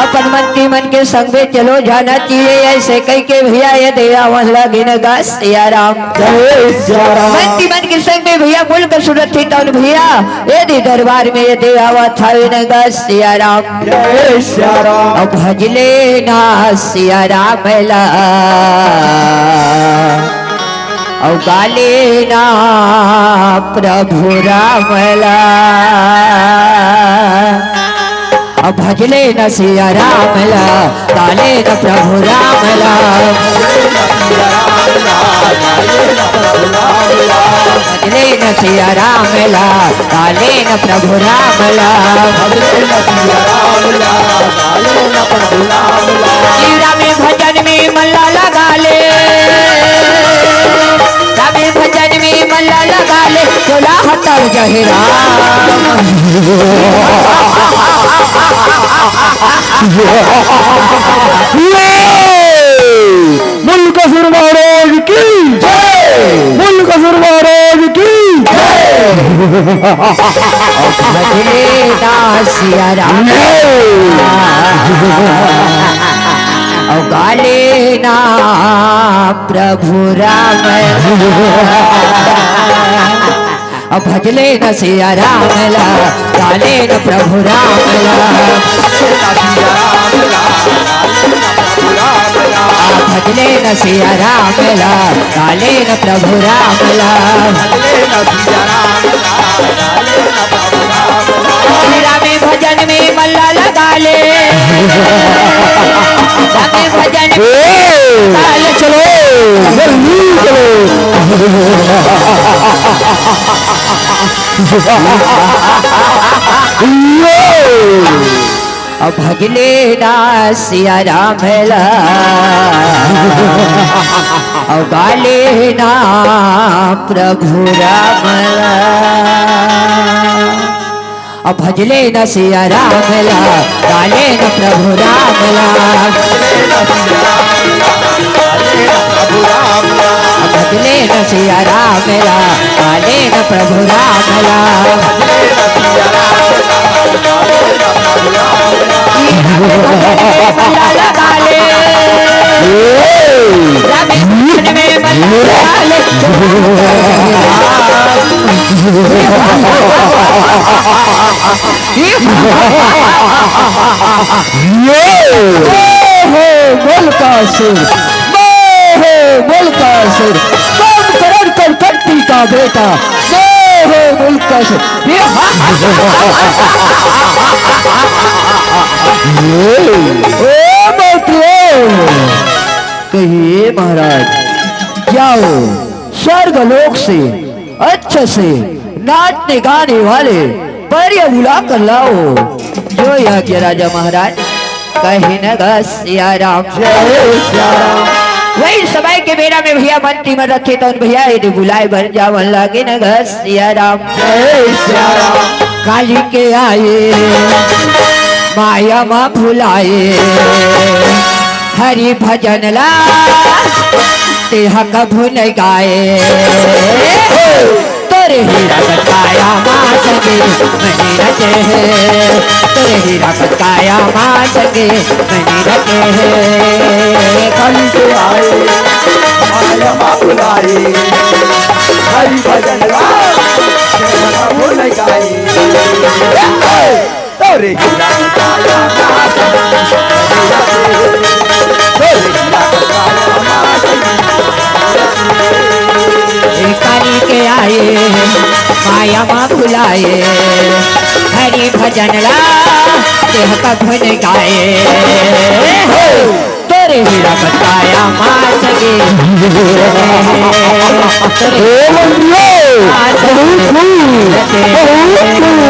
अपन मंत्री मन के संग में चलो जाना चाहिए, ऐसे कहि के भैया ये दे आवन लगिन गा सिया राम। जय सिया राम। मंत्री मन के संग में भैया मुलकासुर रथे तउन भैया ये दे दरबार में ये दे आवत हवे न गा सिया राम। जय सिया राम। अउ भजले ना सिया राम ला, अउ गाले ना प्रभु राम ला। अउ भजले न सिया राम ला, गाले न प्रभु राम ला। भजले न सिया राम ला, गाले न प्रभु राम ला। रामे भजन में मन ला लगा ले, रामे भजन में मन ला लगा ले, चोला हतर जहे राम। मुलकासुर महाराज की जय। मुलकासुर महाराज की जय। भजले ना सिया राम। जय। अउ गाले ना प्रभु राम। अउ भजले न सिया राम ला, गाले न प्रभु राम ला। अउ भजले न सिया राम ला, गाले न प्रभु राम ला। रामे भजन में मन ला लगा ले। रामे भजन में ए, लगा ले। चलो, जल्दी चलो। यो। अउ भजले ना सिया राम ला, अउ गाले ना प्रभु राम ला। अउ भजले ना सिया राम ला, गाले ना प्रभु राम ला। अउ भजले ना सिया राम ला, गाले ना प्रभु राम ला। ये हो मुल्कासुर, मैं हो मुल्कासुर, कम करण कर कंती का बेटा, मैं हो मुल्कासुर। ये ओ मंत्रियों, कहिए महाराज, जाओ स्वर्ग लोक से अच्छे से नाचने गाने वाले परिया बुला कर लाओ। जो यज्ञ राजा महाराज कहे न गा सिया राम। जय सिया राम। वही समय के बेरा में भैया मंत्री मन रखे तो भैया ये बुलाए बर जावन लागे न गा सिया राम। जय सिया राम। काली के आए माया मा भुलाए, हरि भजन ला तेहा कभू नहीं गाए। तोरे ही रंग काया मा संगे मनी रचे है, तोरे ही रंग काया मा संगे मनी रचे है। काली के आए माया मा भुलाए, हरि भजन ला तेहा कभू नहीं गाए। तोरे हीरा बताया माँ, तोरे हीरा बताया माँ। ए काली के आए, माया मा भुलाए, हरि भजन ला, तेह कभू नहीं गाए। हो। तोरे हीरा बताया माँ संगे। तोरे ओ मंदियो, बहुत खूब, बहुत खूब।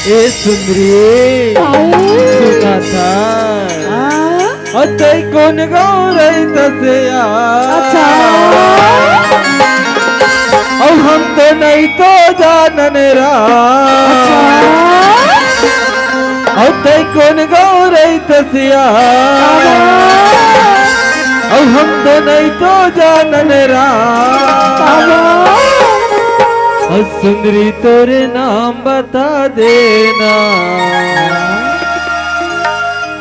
ए सुंदरी, काहे? सुना था। हाँ? अउ तई कोन गाँव रहिथस या? अच्छा। अउ हम तो नहीं तो जानन रा। अच्छा। अउ तई कोन गाँव रहिथस या? बाबा। अउ हम तो नहीं तो जानन रा। बाबा। अउ सुंदरी तोरे नाम बता देना।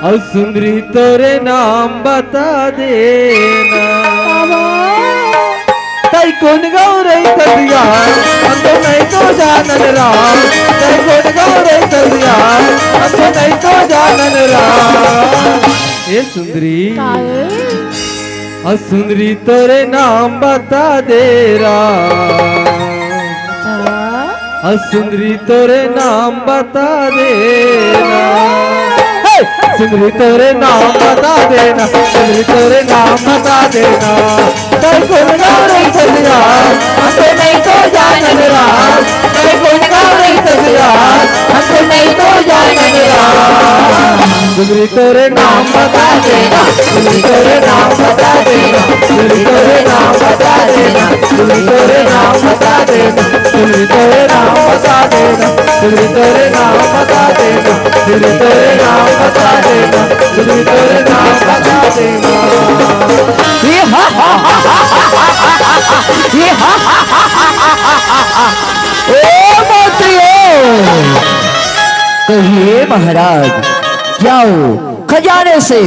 अउ सुंदरी तोरे नाम बता देना। बाबा। तई कोन गाँव रहिथस या, हम तो नहीं तो जानन रा। तई कोन गाँव रहिथस या, हम तो नहीं तो जानन रा। ए सुंदरी। काहे? अउ सुंदरी तोरे नाम बता दे रा। अच्छा। अउ सुंदरी तोरे नाम बता देना। हे! सुंदरी तोरे नाम बता देना, सुंदरी तोरे नाम बता देना। तई कोन गाँव रहिथस या, हम तो नहीं तो जानन रा। तई कोन गाँव रहिथस या, हम तो नहीं तो जानन रा। सुंदरी तोरे नाम बता देना, सुंदरी तोरे नाम बता देना, सुंदरी तोरे नाम बता देना, सुंदरी तोरे नाम बता देना, सुंदरी तोरे नाम बता देना, सुंदरी तोरे नाम बता देना, सुंदरी तोरे नाम बता देना, सुंदरी तोरे नाम बता देना। ये हा हा हा हा हा हा हा, ये हा हा हा हा हा हा। ओ मंत्रियों, कहिए महाराज, जाओ खजाने से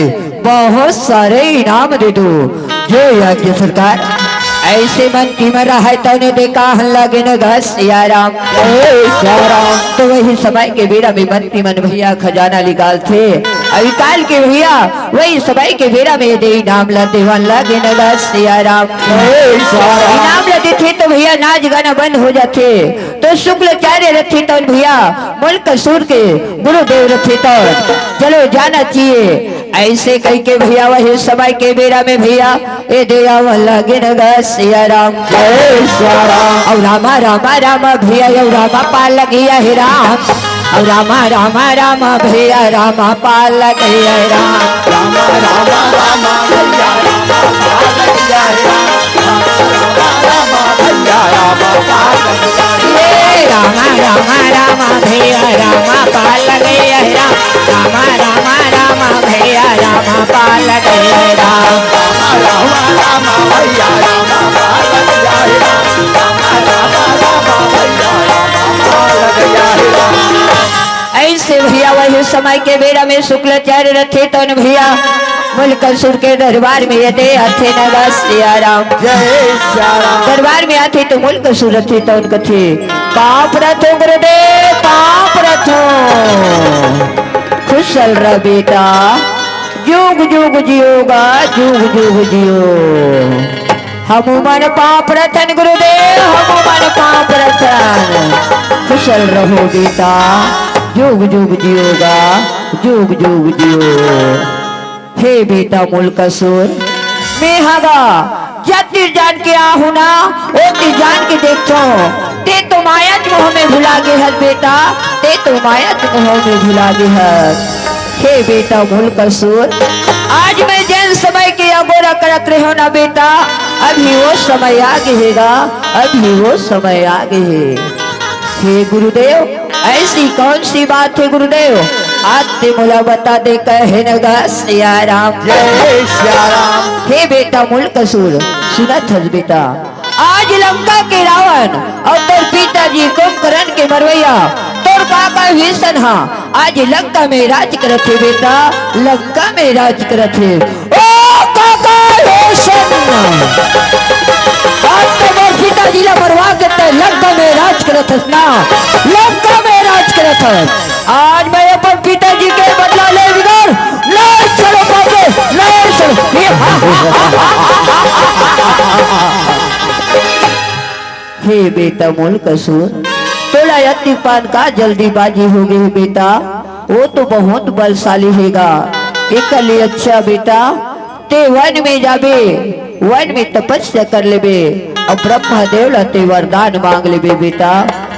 बहुत सारे इनाम दे दो। जो यज्ञ सरकार, ऐसे मन की मरा है तौने देखा हल्ला गिन गा सिया राम। जय सिया राम। तो वही समय के बेरा में मंत्री मन भैया खजाना निकालथे। अउ निकाल के भैया वही समय के बेरा में दे इनाम ला देवन ला गिन गा सिया राम। जय सिया राम। इनाम ला देथे तो भैया नाच गाना बंद हो जाथे। तो शुक्लाचार्य रथे तौन भैया, मुल्कासुर के गुरुदेव रथे तौन, चलो जाना चाहिए। ऐसे कह के भैया वही समय के बेरा में भैया ए दे आवन लागिन गा सिया राम। जय सिया राम। अउ रामा रामा रामा भैया, अउ रामा पार लगिया हे राम। अउ रामा रामा रामा भैया, रामा पार लगिया हे राम। रामा रामा रामा भैया, रामा पार लगिया हे राम। राम, राम, राम, भैया राम, पार लग गया राम। राम, राम, राम, भैया राम, पार लग गया राम। राम, राम, राम, भैया राम, पार लग गया राम। राम, राम, राम, भैया राम, पार लग गया राम। ऐसे भैया वही समय के बेरा में शुक्लाचार्य रथे तौन भैया मुल्कसुर के दरबार में यदे आथे न गा सिया राम। जय सिया राम। दरबार में आथे तो मुल्कसुर रथे तौन कथे, "पाँव परत हों गुरुदेव, पाँव परत हों।" खुशल रह बेटा, जुग जुग जियो गा, जुग जुग जियो। हमू मन पाँव परत हन गुरुदेव, हमू मन पाँव परत हन। खुशल रहो बेटा, जुग जुग जियो गा, जुग जुग जियो। हे बेटा मुल्कसुर, मेंहा गा, जति जान के आहूँ ना, ओति जान के देखथों। तें तो मायाच मोह में भुला गे हस बेटा, तें तो मायाच मोह में भुला गे हस। हे बेटा मुल्कसुर, आज मैं जेन समय के अगोरा करत रहेंव ना बेटा, अभी वो समय आ गे हे गा, अभी वो समय आ गे हे। हे गुरुदेव, ऐसी कौन सी बात हे गुरुदेव? आज तें मोला बता दे कहे न गा सिया राम। जय सिया राम। हे बेटा मुल्कसुर, सुनत हस बेटा, आज लंका के रावण अउ तोर पिताजी कुंभकर्ण के मरवइया तोर काका विभीषण हा आज लंका में राज करत हे बेटा, लंका में राज करत हे। ओ काका विभीषण, आज तो मोर पिताजी ला मरवा के तैं लंका में राज करत हस ना, लंका में राज करत हस। आज मैं अपन पिताजी के बदला ले बिगर नहीं छोड़ों बाबू, नहीं छोड़ों। हे बेटा मुल्कसुर, तोला अतिपान का जल्दीबाजी हो गे हे बेटा, वो तो बहुत बलशाली हे गा। एकर ले अच्छा बेटा, तें वन में जाबे, वन में तपस्या कर लेबे, अउ ब्रह्मा देव ला तें वरदान मांग लेबे बेटा।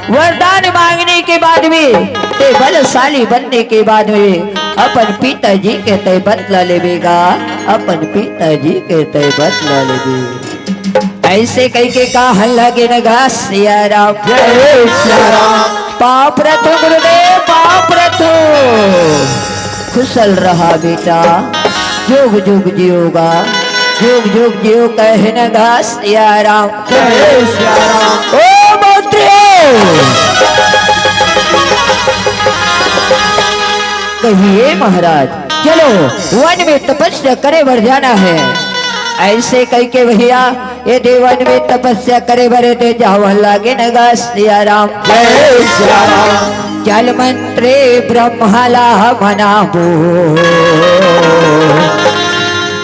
वरदान मांगने के बाद में तें बलशाली बनने के बाद में अपन पिताजी के तें बदला लेबे गा, अपन पिताजी के तें बदला लेबे। ऐसे कहिके कहन लगे न गा सिया राम। जय सिया राम। पाँव परत हों गुरुदेव, पाँव परत हों। खुशल रहा बेटा, जुग जुग जियो गा, जुग जुग जियो कहे न गा सिया राम। जय सिया राम। ओ मंत्री हो, कहिए महाराज, चलो वन में तपस्या करे बर जाना हे। ऐसे कहिके भैया ये देवन में तपस्या करे बरे तें जावन लागे न गा सिया राम। जय सिया राम। जल मंत्री ब्रह्मा ला मनाबो,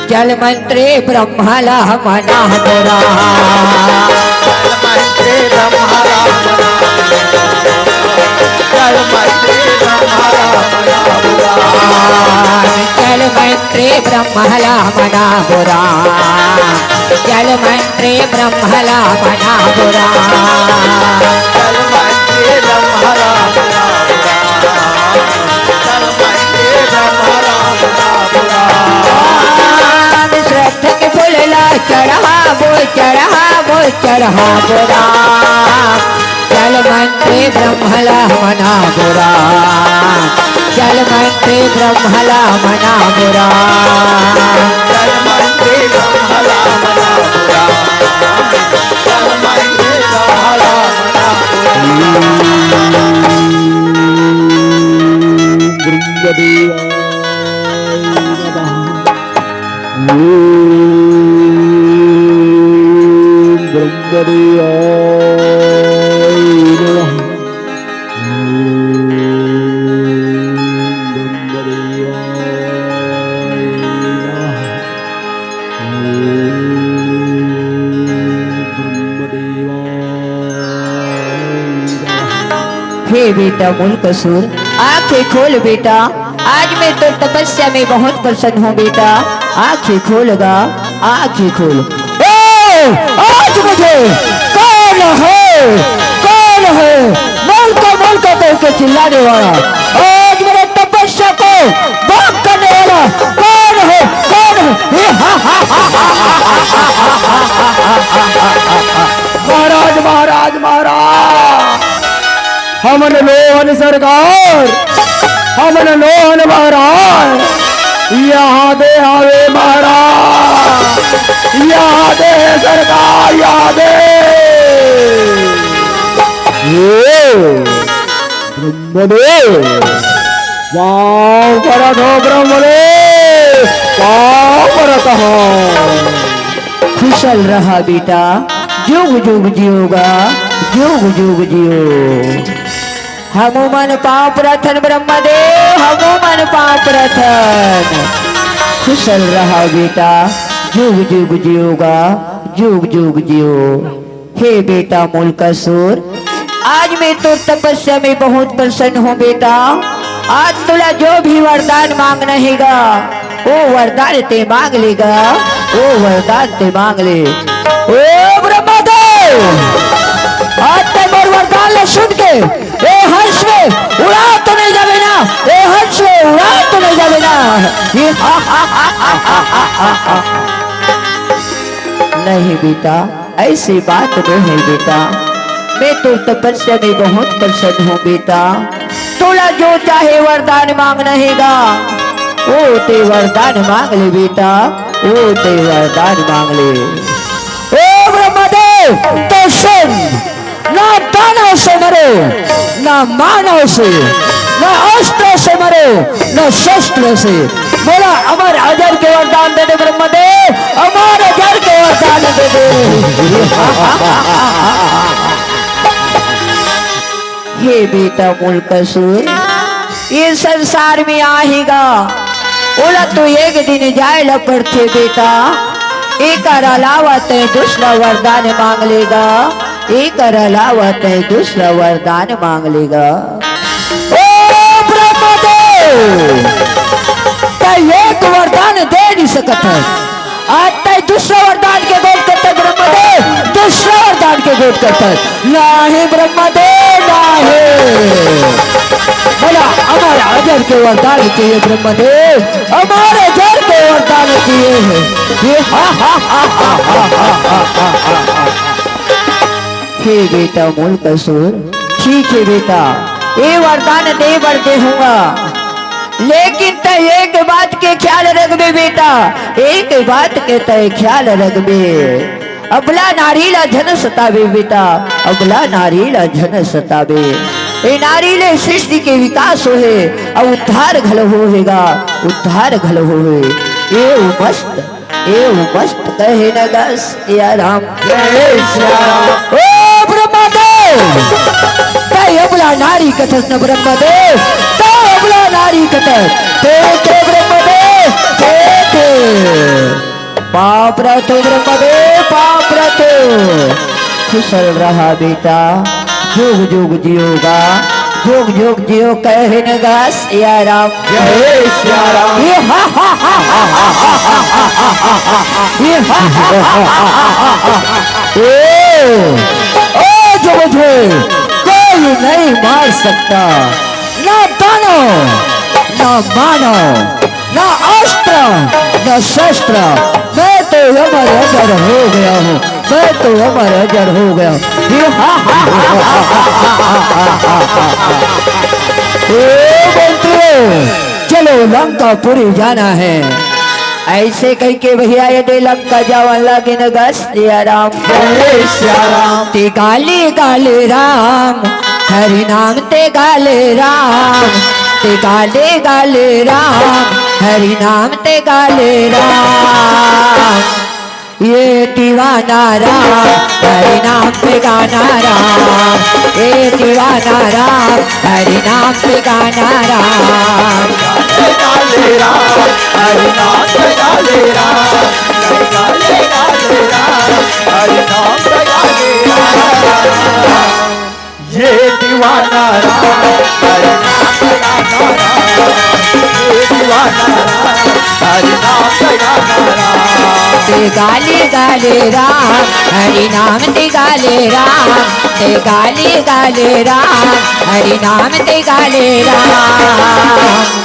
जल मंत्री ब्रह्मा ला मनाबो राम। जल मंत्री ब्रह्मा ला मनाबो राम। जल मंत्री ब्रह्मा ला मनाबो राम। जल मंत्री ब्रह्मा ला मनाबो राम। जल मंत्री ब्रह्मा ला मनाबो राम। जल मंत्री ब्रह्मा ला मनाबो राम। जल मंत्री ब्रह्मा ला मनाबो राम। श्रद्धा के फूल ला चढ़ाबो, चढ़ाबो, चढ़ाबो राम। जल मंत्री ब्रह्मा ला मनाबो राम। जल मंत्री ब्रह्मा ला मनाबो राम। जल मंत्री ब्रह्मा ला मनाबो राम। जल मंत्री ब्रह्मा ला मनाबो राम। ओम ब्रह्मदेवाय नमः। ओम ब्रह्मदेवाय नमः। ओम ब्रह्मदेवाय नमः। ओम ब्रह्मदेवाय नमः। हे बेटा मुल्कसुर, आंखें खोल बेटा, आज मैं तो तपस्या में बहुत प्रसन्न हूँ बेटा, आंखें खोल गा, आंखें खोल। ए, आज मुझे कौन है, कौन है मुल्क मुल्क कह के चिल्लाने वाला? आज मेरे तपस्या को भंग करने वाला कौन है, कौन है? ये हा, हा, हा, हा। महाराज हमन लोहन सरकार, हमन लोहन महाराज, यहाँ दे आवे महाराज, यहाँ दे सरकार, यहाँ दे। ये ब्रह्मदेव, पाँव परत हो ब्रह्मदेव, पाँव परत हो। खुशल रहा बेटा, जुग जुग जियोगा, जुग जुग जियो। हमू मन पाँव परथन ब्रह्मदेव, हमू मन पाँव परथन। खुशल रहा बेटा, जुग जुग जियोगा, जुग जुग जियो। हे बेटा मूलकासुर, आज मैं तोर तपस्या में बहुत प्रसन्न हूँ बेटा। आज तोला जो भी वरदान मांगना हेगा, वो वरदान ते मांग लेगा, वो वरदान ते मांग ले। ओ ब्रह्मदेव, आज ते मोर वरदान ला सुन के ए हंस में उड़ा तो नहीं जावे ना, ए हंस में उड़ा तो नहीं जावे ना। ये नहीं बेटा, ऐसी बात नहीं है बेटा, मैं तो तपस्या में बहुत प्रसन्न हूँ बेटा। तोला जो चाहे वरदान मांगना हेगा, वो ते वरदान मांग ले बेटा, वो ते वरदान मांग ले। ओ ब्रह्मदेव, तो सुन, ना दानव से मरो, ना मानव से, ना अस्त्र से मरो, ना शस्त्र से। बोला, अमर अजर के वरदान दे दे ब्रह्मदेव, अमर अजर के वरदान दे दे। हे बेटा मूलकासुर, ये संसार में आहे गा, ओला तो एक दिन जाए ला पड़थे बेटा। एकर अलावा तैं दूसरा वरदान मांग लेगा, एकर अलावा तैं दूसरा वरदान मांग लेगा। ओ ब्रह्मदेव, तैं एक वरदान दे नहीं सकत है, आज तैं दूसरा वरदान के गोठ करथस ब्रह्मदेव, दूसरा वरदान के गोठ करथस। नाही ब्रह्मदेव, नाही। बोला, अमर अजर के वरदान चाहिए ब्रह्मदेव, अमर अजर के वरदान चाहिए। ये हा, हा, हा। हे बेटा मूलकासुर, ठीक है बेटा, ये वरदान दे बर देहूंगा, लेकिन तैं एक बात के ख्याल रखबे बेटा, एक बात के तैं ख्याल रखबे, अबला नारी ला झन सताबे बेटा, अबला नारी ला झन सताबे। ए नारी ले सृष्टि के विकास होहे अउ उद्धार घलो होहेगा, उद्धार घलो होहे। ए मस्त, ए मस्त कहे न गा सिया राम। जय सिया राम। ओ ब्रह्मदेव, तैं अबला नारी कथस न ब्रह्मदेव, तैं अबला नारी कथस। ते, ते ब्रह्मदेव, ते, ते। पाँव परत हो ब्रह्मदेव, पाँव परत हो। खुशल रहा बेटा, जुग जुग जियोगा, जुग जुग जियो कहे न गा सिया राम। जय सिया राम। ये हा, हा, हा। ये हा, हा, हा। ओ, ओ जो मुझे कोई नहीं मार सकता, ना दानव, ना मानव, ना अस्त्र, ना शस्त्र, मैं तो अमर अजर हो गया हूँ, मैं तो अमर अजर हो गया हूँ। ये हा, हा, हा। ओ मंत्रियों, चलो लंकापुरी जाना है। ऐसे कहिके भैया ये दे लंका जावन लागिन गा सिया राम। जय सिया राम। ते गाले गाले राम, हरि नाम ते गाले राम, ते गाले गाले राम, हरि नाम ते गाले राम। ये दीवाना राम, हरि नाम पे गाना राम, ये दीवाना राम, हरि नाम पे गाना राम। गाले राम, हरि नाम पे गाले राम, गाले गाले राम, हरि नाम पे गाले राम। ये दीवाना राम, हरि नाम पे गाना राम, ये दीवाना राम, हरि नाम पे गाना राम। ते गाले गाले राम, हरि नाम ते गाले राम, ते गाले गाले राम, हरि नाम ते गाले राम।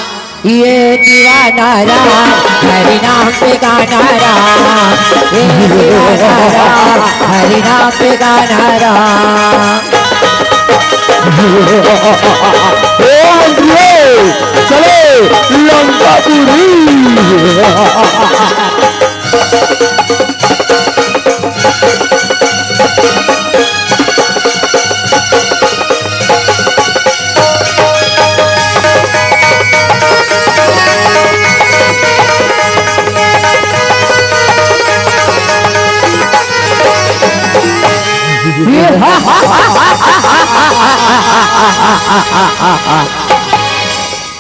ये दीवाना राम, हरि नाम पे गाना राम, ये दीवाना राम, हरि नाम पे गाना राम। ओ अंधे, चलो लंकापुरी।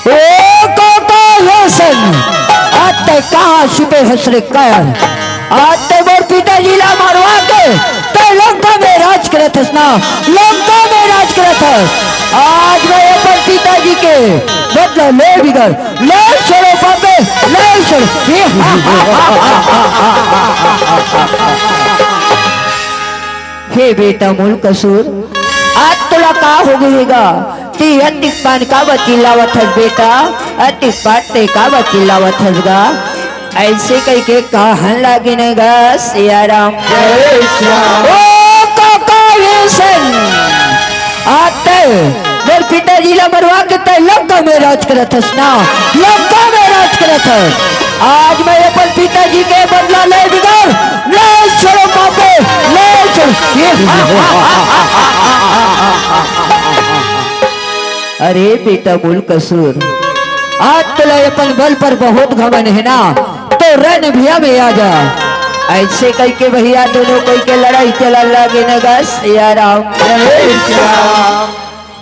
ओ काका, ये सन, आज तैं कहाँ छुपे हस रे कायर? आज तैं मोर पिताजी ला मरवा के तैं लंका में राज करत हस ना, लंका में राज करत हस। आज मैं अपन पिताजी के बदला ले बिगर, ले छोड़ो पापे, ले छोड़ो। हे बेटा मूल कसूर, आज तोला का हो गे हे गा? तैं अतिक पान काबर चिल्लावत हस बेटा? अतिक पान तैं काबर चिल्लावत हस गा? अइसे कहिके कहन लागिन गा सियाराम। जय श्याम। ओ काका ये सन, आज तैं मोर पिताजी ला मरवा के तैं लंका में राज करत हस ना, लंका में राज करत हस। आज मैं अपन पिताजी के बदला ले बिगर, ले छोड़ो पापे, ले छोड़ो। अरे बेटा मूल कसूर, आज तोला अपन बल पर बहुत घमंड हे ना, तो रणभूमि में आ जा। अइसे कहिके भइया दूनों कोई के लड़ाई चलन लागिन गा सियाराम। जय श्याम।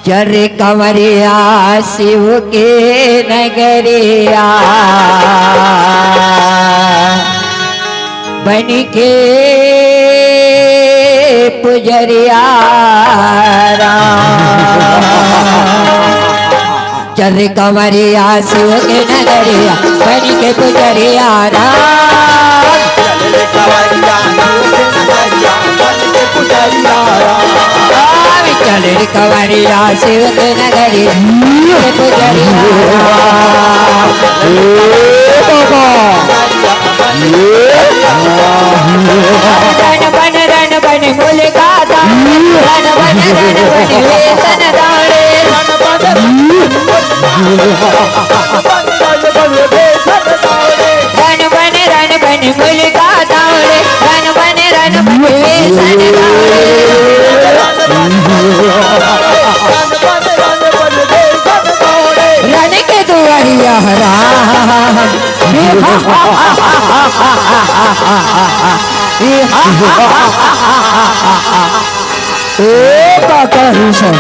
चल रे कंवरिया शिव के नगरिया, बनिके पुजरिया राम। चल रे कंवरिया शिव के नगरिया, बनिके पुजरिया राम। चल रे कंवरिया शिव के नगरिया, बनिके पुजरिया राम। चल रे कंवरिया शिव के नगरिया, बनिके पुजरिया राम। ए बाबा। रन बन रन बन मूल का दाम, रन बन रन बन वेसन दाम रे। रन बन रन बन मूल का दाम रे, रन बन रन बन वेसन दाम रे। रन के दुआरिया राम। ए काका ही सन,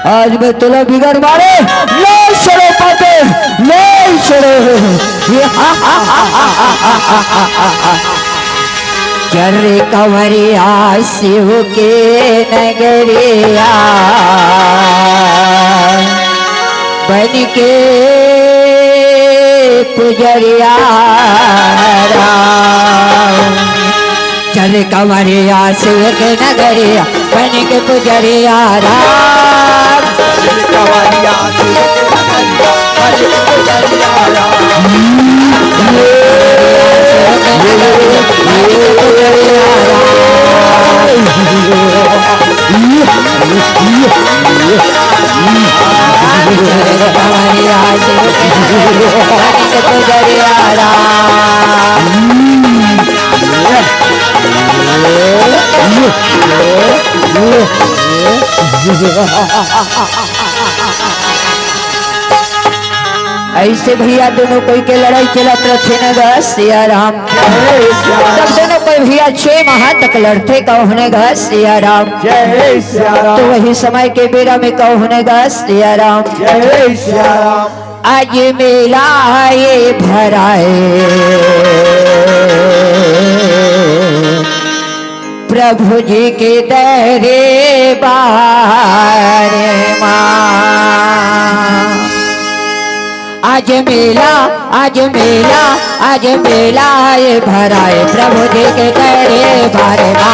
आज मैं तोला बिगर मारे ले छोड़ो पापे, ले छोड़ो। चल रे कंवरिया शिव के नगरिया, बनिके पुजरिया राम। चल रे कंवरिया शिव के नगरिया, बनिके पुजरिया राम। चल रे कंवरिया शिव के नगरिया, बनिके पुजरिया राम। अइसे भइया दूनों कोई के लड़ाई चलत रथे न गा सियाराम। तब दूनों कोई भइया छह माह तक लड़थे कहूँ न गा सियाराम। जय सियाराम। तो वही समय के बेरा में कहूँ न गा सियाराम। जय सियाराम। आज मेला आए भराए प्रभु जी के दरबार मा। आज मेला, आज मेला, आज मेला ए भराए प्रभु जी के दरबार मा।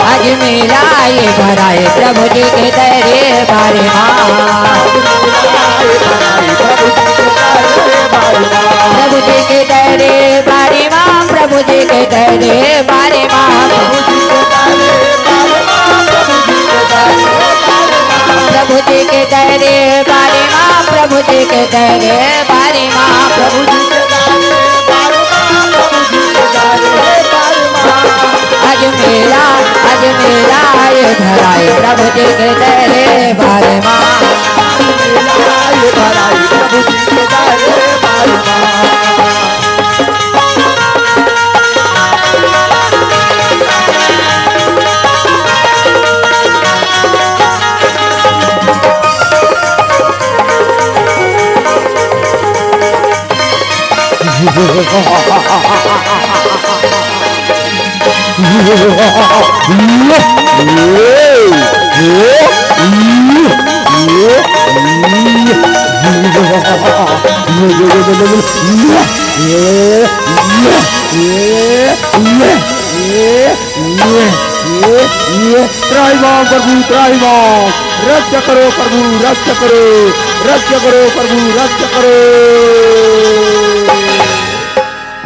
आज मेला ए भराए प्रभु जी के दरबार मा। प्रभु जी के दरबार मा, प्रभु जी के दरबार मा, तेरे बारे माँ प्रभु जी के, तेरे बारे माँ प्रभु जी के, तेरे बारे माँ प्रभु जी के, तेरे बारे माँ। आज मेरा, आज मेरा ये धराई प्रभु जी के, तेरे बारे माँ। आज मेरा ये धराई प्रभु जी के, तेरे बारे माँ। त्राहिमाम प्रभु, त्राहिमाम। रक्षा करो प्रभु, रक्षा करो। रक्षा करो प्रभु, रक्षा करो।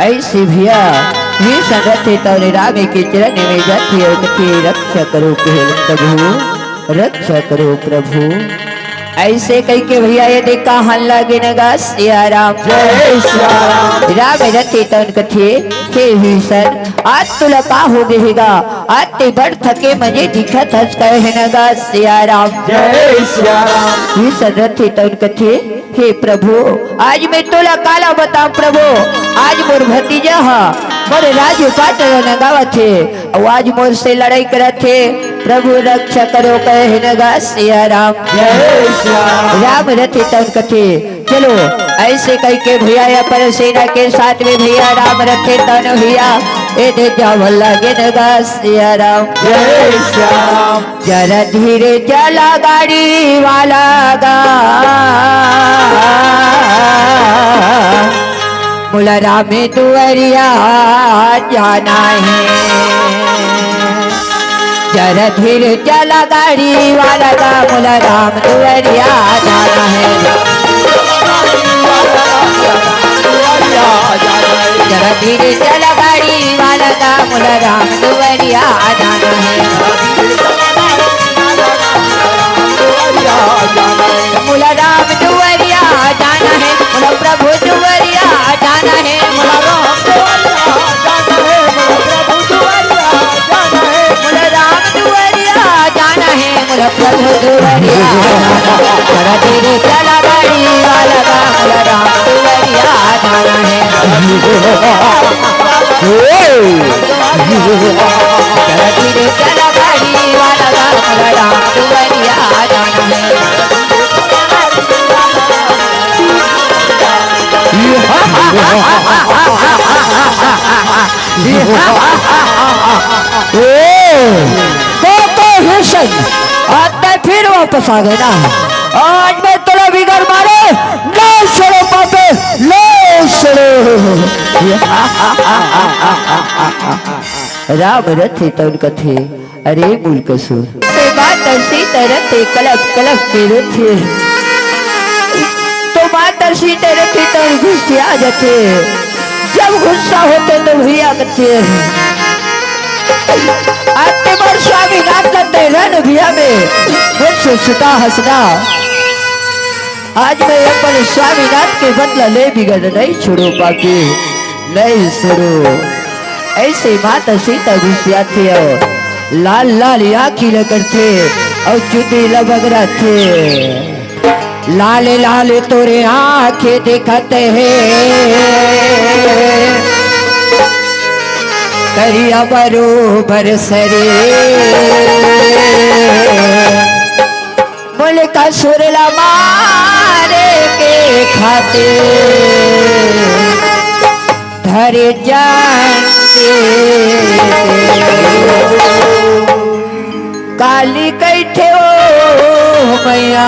ऐसे भैया, ये संगत हे तौरे राम के चरण में जाती है, कथे, "रक्षा करो प्रभु, रक्षा करो प्रभु।" ऐसे कहिके भैया, ये देखा हल्ला गिन गा सिया राम। जय सिया राम। राम रथे तौन कथे, "हे भीषण, आज तुला का हो गए गा? आज ते बड़ थके मजे दिखत हस," कहे न गा सिया राम। जय सिया राम। भीषण रथे तौन कथे, "हे प्रभु, आज मैं तोला काला बताऊं प्रभु, आज मोर भतीजा हा मोर राजपाट ल नंगावत हे, अउ आज मोर से लड़ाई करत हे, प्रभु रक्षा करो," कहे न गा सिया राम। जय सिया राम। राम रथे तौन कथे, चलो, ऐसे कहिके भैया अपन सेना के साथ में भैया राम रथे तौन भैया, ए दे जावल लगे न गा सिया राम। जय सिया राम। जरा धीरे चला गाड़ी वाला गा, मोला राम दुआरिया जाना है। जरा धीरे चला गाड़ी वाला गा, मोला राम दुआरिया जाना है। जरा धीरे चला गाड़ी वाला गा, मोला राम दुआरिया जाना है। मोला राम दुआरिया जाना है, मोला प्रभु दुआरिया जाना है, मोला राम दुआरिया जाना है, मोला प्रभु दुआरिया जाना है, मोला राम दुआरिया जाना है, मोला प्रभु दुआरिया जाना है। जरा धीरे चला गाड़ी वाला गा, मोला राम दुआरिया जाना है। जरा धीरे चला गाड़ी वाला गा, मोला राम दुआरिया जाना है। ओ, तो, तो भीषण, आज तैं फिर वापस आ गए ना। आज मैं तोला बिगर मारे नहीं छोड़ो पापी, नहीं छोड़ो। राम रथे तौन कथे, अरे मूल कसुर। ते माता सीता रथे कलप कलप के रोथे। तो माता सीता रथे तो गुस्सिया जाथे। जब गुस्सा होथे तो भैया कथे, "अरे ते मोर स्वामीनाथ ला दे रन भैया में, मोर सुसुता हंसना।" आज मैं अपन स्वामीनाथ के बदला ले बिगर नहीं छोड़ो पापी, नहीं छोड़ो। ऐसे माता सीता गुस्सियाथे अउ लाल लाल आँखी ल करथे अउ चुंदी ल बगराथे। लाल लाल तोरे आँखें देखत हे, करिया बरोबर सरीर। मोला कसुर ला मारे के खातिर धरे जान के। काली कहिथे ओ मैया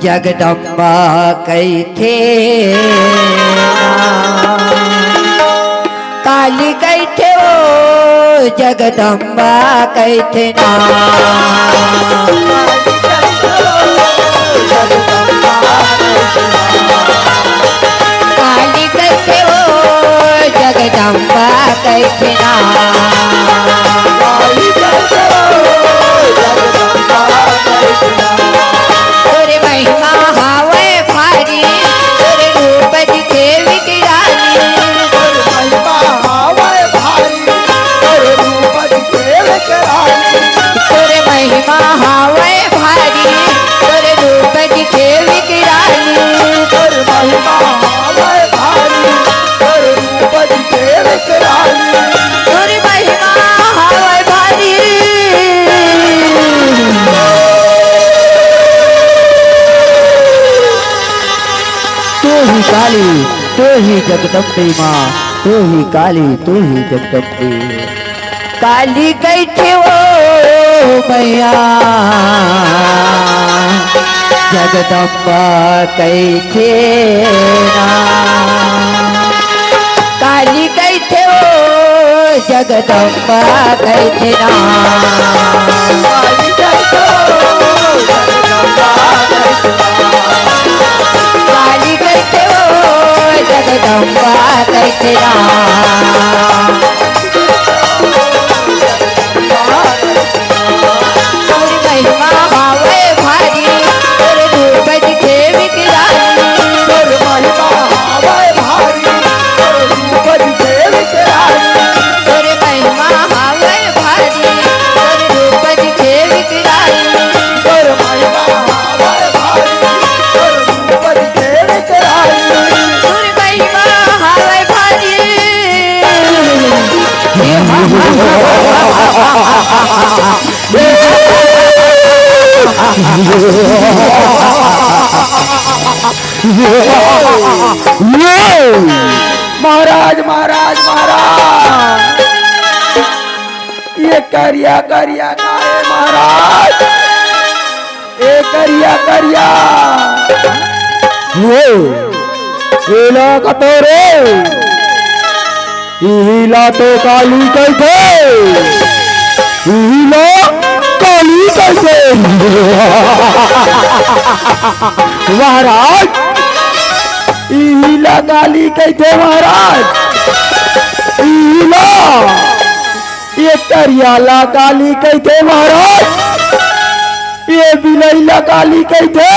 जगदम्बा कहिथे ना। काली कहिथे ओ जगदम्बा कहिथे ना। काली कहिथे ओ जगदम्बा कहिथे ना। काली, तू ही जगदम्बे माँ, तू ही काली, तू ही जगदम्बे। काली कहिथे ओ मैया, जगदम्बा कहिथे ना। काली कहिथे ओ जगदम्बा कहिथे ना। काली कहिथे ओ जगदम्बा कहिथे ना। काली कहिथे ओ जगदम्बा कहिथे ना। तोर महिमा हावय भारी, तोर रूप दिखे विकराल। तोर महिमा हावय भारी, तोर रूप दिखे विकराल। तोर महिमा हावय भारी, तोर रूप दिखे विकराल। तोर महिमा हावय भारी, तोर रूप दिखे विकराल। तोर महिमा हावय भारी। महाराज, महाराज, महाराज, ये करिया करिया का हे महाराज? ए करिया करिया। वो, एला कतो रे? इही ला तो काली कहिथे। इही ला काली कहिथे। महाराज, इही ला काली कहिथे महाराज। इही ला। ये करिया ला काली कहिथे महाराज, ये बिलई ला काली कहिथे।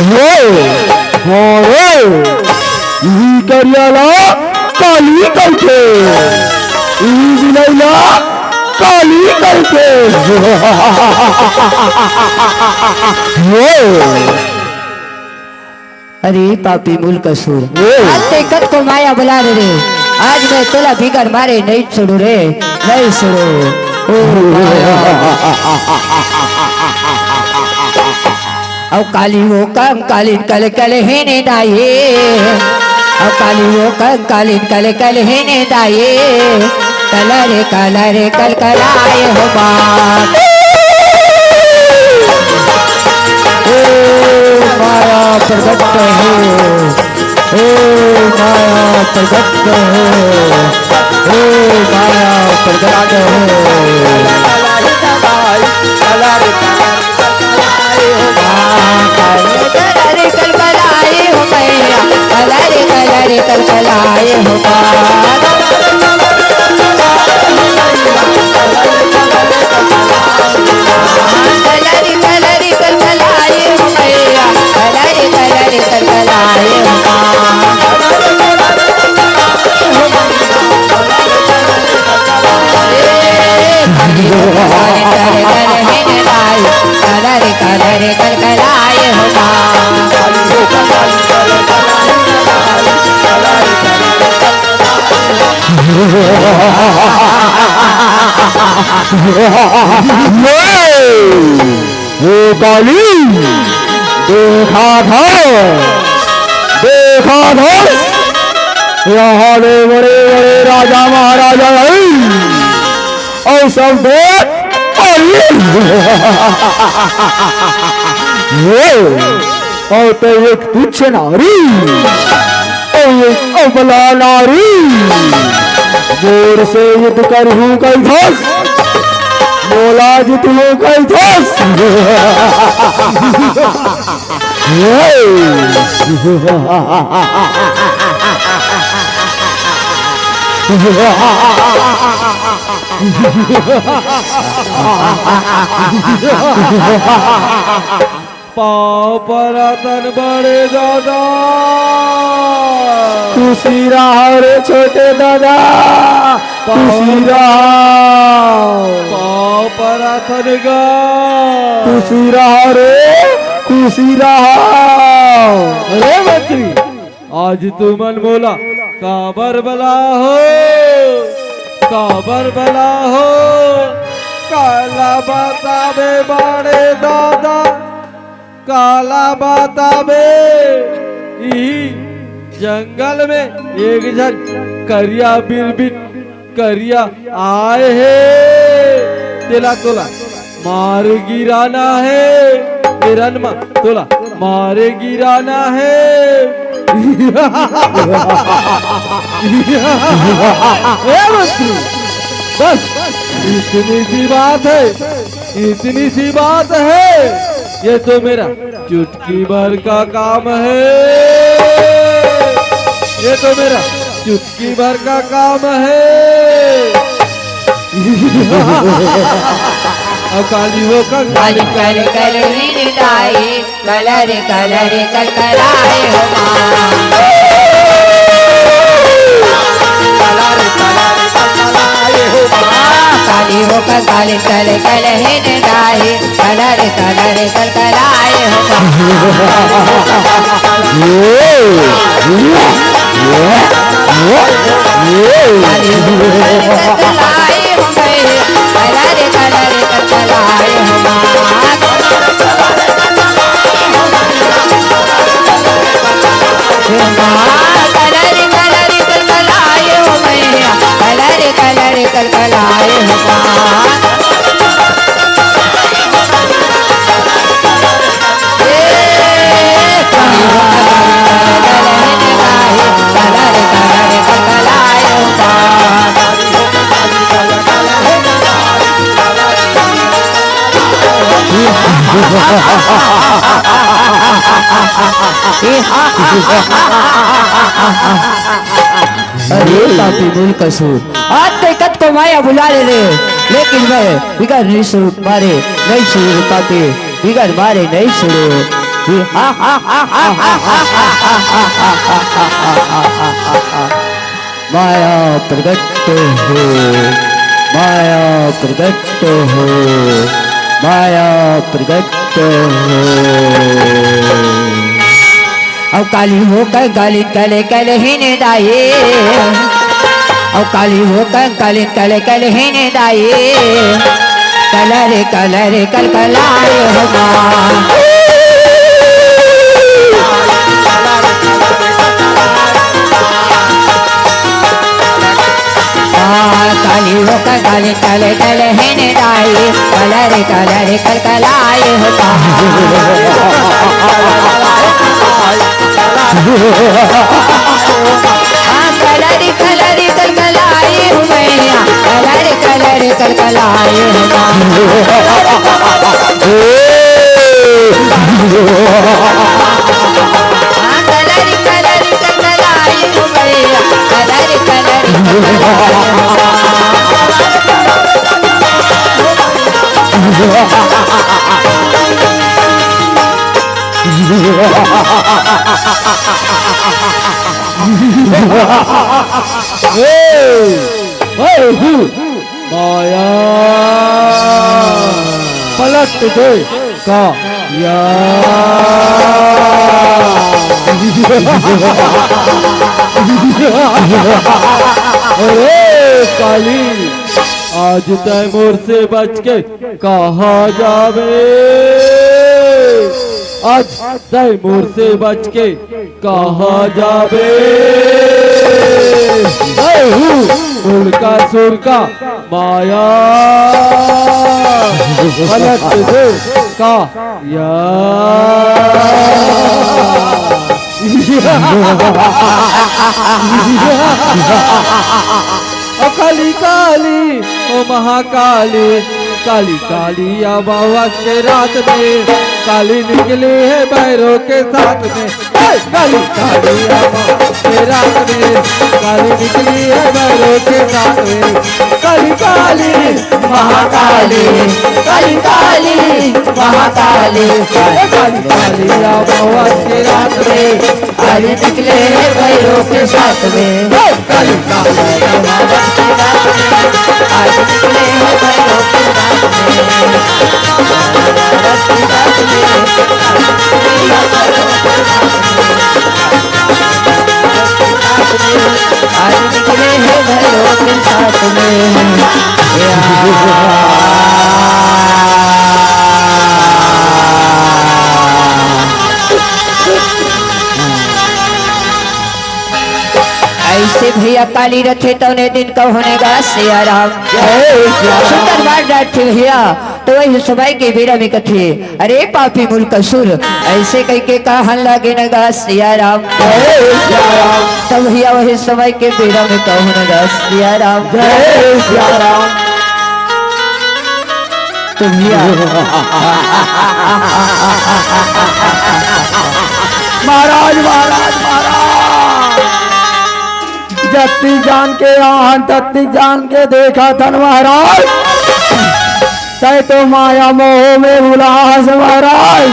वो, हाँ रे, ई करिया ला काली कहिथे, ई बिलई ला काली कहिथे। वो। अरे पापी मूल कसूर। ओ। आज ते कतको माया बला रे रे। आज मैं तोला बिगर मारे नहीं छोड़ू रे, नहीं छोड़ू। ओ माया। अउ काली वो कंकालिन कल कल हेने दाई। अउ काली वो कंकालिन कल कल हेने दाई। कलर कलर कलकलाए हो माँ। हे माया प्रगट हो, हे माया प्रगट हो, हे माया प्रगट हो। कलर कलर कलकलाए हो मैया, कलर कलर कलकलाए हो माँ। कलर कलर कलकलाए हो मैया, कलर कलर कलकलाए हो माँ। कलर कलर कलकलाए हो माँ। ओ काली, देखा था, देखा था, यहाँ दे बड़े बड़े राजा महाराजा हैं, अउ सब दे काली। वो, अउ ते एक तुच्छ नारी, अउ एक अबला नारी, मोर से युद्ध करहूँ कहिथस, मोला जीतहूँ कहिथस। पाँव परथन बड़े दादा। खुशी रहा रे छोटे दादा, पाँव खुशी रहा। पाँव परथन गा। खुशी रहा रे, खुशी रहा। अरे मंत्री, आज तुमन मोला काबर बला हो, काबर बला हो? काला बताबे बड़े दादा, काला बताबे, इही जंगल में एक झन करिया बिरबिट करिया आए हे, तेला तोला मार गिराना हे, ए रन म तोला मार गिराना हे। ए मंत्री, बस इतनी सी बात है, इतनी सी बात है, ये तो मेरा चुटकी भर का काम है, ये तो मेरा चुटकी भर का काम है। अब काली हो कंगाली। कल कल कल ही निदाई, कलर कलर कल कलाए हो माँ। कलर कलर कल कलाए हो माँ। काली हो कंगाली कल कल ही निदाई, कलर कलर कल कलाए हो माँ। काली हो कंगाली कल कलाए हो गए, कलर कलर कल कलाए हो माँ। हे माँ, कलर कलर कल कलाए हो मैया, कलर कलर कल कलाए हो माँ। अरे पापी मूल कसूर, आज तक कत को माया बुला ले रे, लेकिन मैं बिगर नहीं सुन मारे, नहीं सुन पापी, बिगर मारे नहीं सुनो। माया प्रगट हो, माया प्रगट हो, माया प्रगट हो। अब काली हो कंगाली कल कल ही निदाई, अब काली हो कंगाली कल कल ही निदाई, कलर कलर कल कलाए हो माँ। काली हो कंगाली कल कल ही निदाई, कलर कलर कल कलाए हो माँ। कलर कलर कल कलाए हो मैया, कलर कलर कल कलाए हो माँ। कलर कलर कल कलाए हो मैया, कलर कलर कल कलाए हो माँ। माया पलट दे का या। अरे काली, आज तय मोर से बच के कहाँ जाबे? आज तय मोर से बच के कहाँ जाबे? मैं हूँ उल्का सुल्का माया, पलट दे का या। ओ काली काली, ओ महाकाली, काली काली आवा आज के रात में, काली निकली है भैरव के साथ में। हे काली काली आवा आज के रात में, काली निकली है भैरव के साथ में। काली काली, महाकाली, काली काली, महाकाली, हे काली काली आवा आज के रात में, काली निकले भैरव के साथ में। हे काली काली, आज निकले हैं भैरव के साथ में। आज निकले हैं भैरव के साथ में। या। ली रथे तौने दिन कहूँ न गा सिया राम। जय सिया राम। सुंदर बात डारथे भैया, तो वही समय के बेरा में कथे, "अरे पापी मूल कसुर, ऐसे कहिके कहन लागे न गा सिया राम।" जय सिया राम। तब भैया वही समय के बेरा में कहूँ न गा सिया राम। जय सिया राम। तो भैया महाराज, महाराज, महाराज, जत्ती जान के आहन, तत्ती जान के देखत हन महाराज। तै तो माया मोह में भुलास महाराज,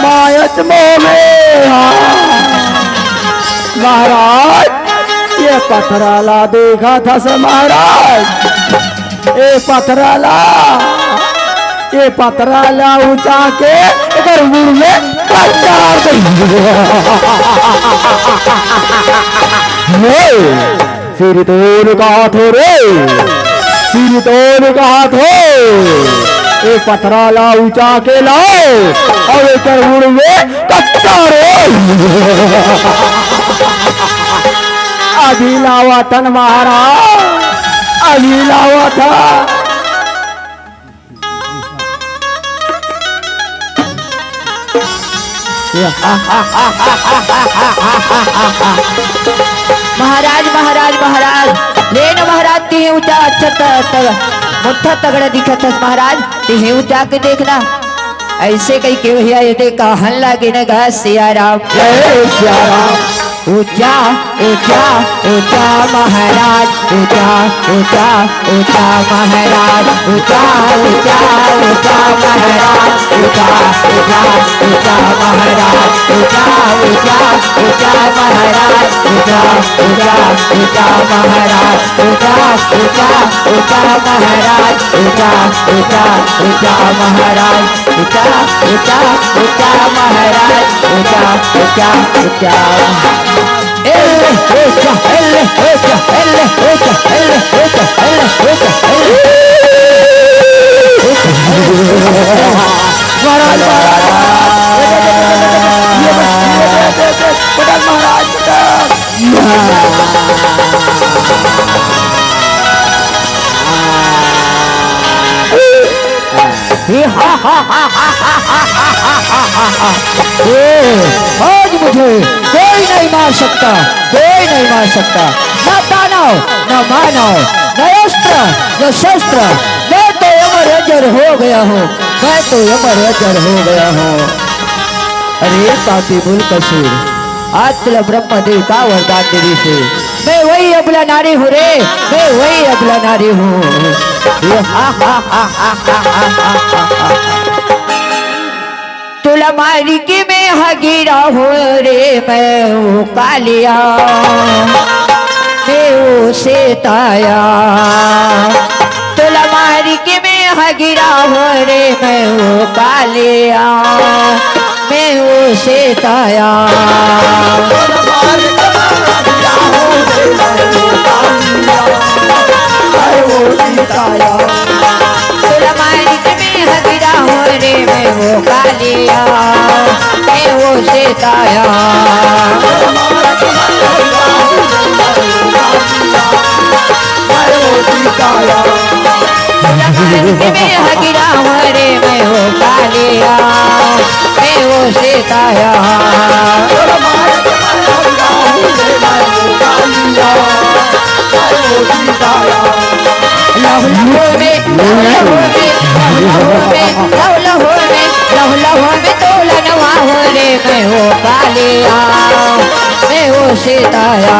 मायच मोह में, हाँ। महाराज, ये पथरा ला देखत हस महाराज, ए पथरा ला, ए पथरा ला उचा के एकर मुड़ में पटक दे। हे, सिरतोन कहत हों रे, सिरतोन कहत हों, ए पथरा ला उचा के लाव अउ एकर मुड़ में पटक दे। अभी लावत हन महाराज, अभी लावत हन। महाराज, महाराज, महाराज, ले न महाराज, तिही उचा, अच्छा त-, त-, मोट्ठा तगड़ा दिखत हस महाराज, तिही उचा के देखना। ऐसे कहिके भैया ये दे कहन लागे न गा सिया राम। जय सिया राम। उचा, उचा, उचा महाराज, उचा, उचा, उचा महाराज, उचा, उचा, उचा महाराज, उचा, उचा, उचा महाराज, उचा, उचा, उचा महाराज, उचा, उचा, उचा महाराज, उचा, उचा, उचा महाराज, उचा, उचा, उचा महाराज। उचा, उचा, उचा महाराज, उचा, उचा, उचा। एल्ले, उचा, एल्ले, उचा, एल्ले, उचा, एल्ले, उचा, एल्ले, उचा, एल्ले। महाराज, महाराज। पटेल महाराज, पटेल। ए, आज मुझे कोई नहीं मार सकता, कोई नहीं मार सकता। ना दानव, ना मानव, ना अस्त्र, ना शस्त्र। मैं तो अमर अजर हो गया हूँ, मैं तो अमर अजर हो गया हूँ। अरे पापी मूल कसुर, आज तोला ब्रह्मा देव का वरदान दे दिस हे। मैं वही अबला नारी हूँ रे, मैं वही अबला नारी हूँ। तोला मारी के मैं ह गिरा हूँ रे, मैं वो कालिया, मैं वो सेताया। तोला मारी के मैं ह गिरा हूँ रे, मैं वो कालिया, मैं वो सेताया। तोला मारी के मैं ह गिरा हूँ रे, मैं वो कालिया, मैं वो सेताया। मैं हगिरा हूँ रे, मैं वो कालिया, मैं वो सेताया। लहू लहू में, लहू लहू में, लहू लहू में, लहू लहू में, लहू लहू में, लहू लहू में, तोला नवा हो रे, मैं वो कालिया, मैं वो सेताया।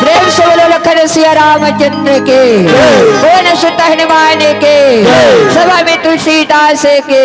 प्रेम से बोलो लखन सिया रामचंद्र के, पवन सुत हनुमान के, सभा में तुलसीदास के।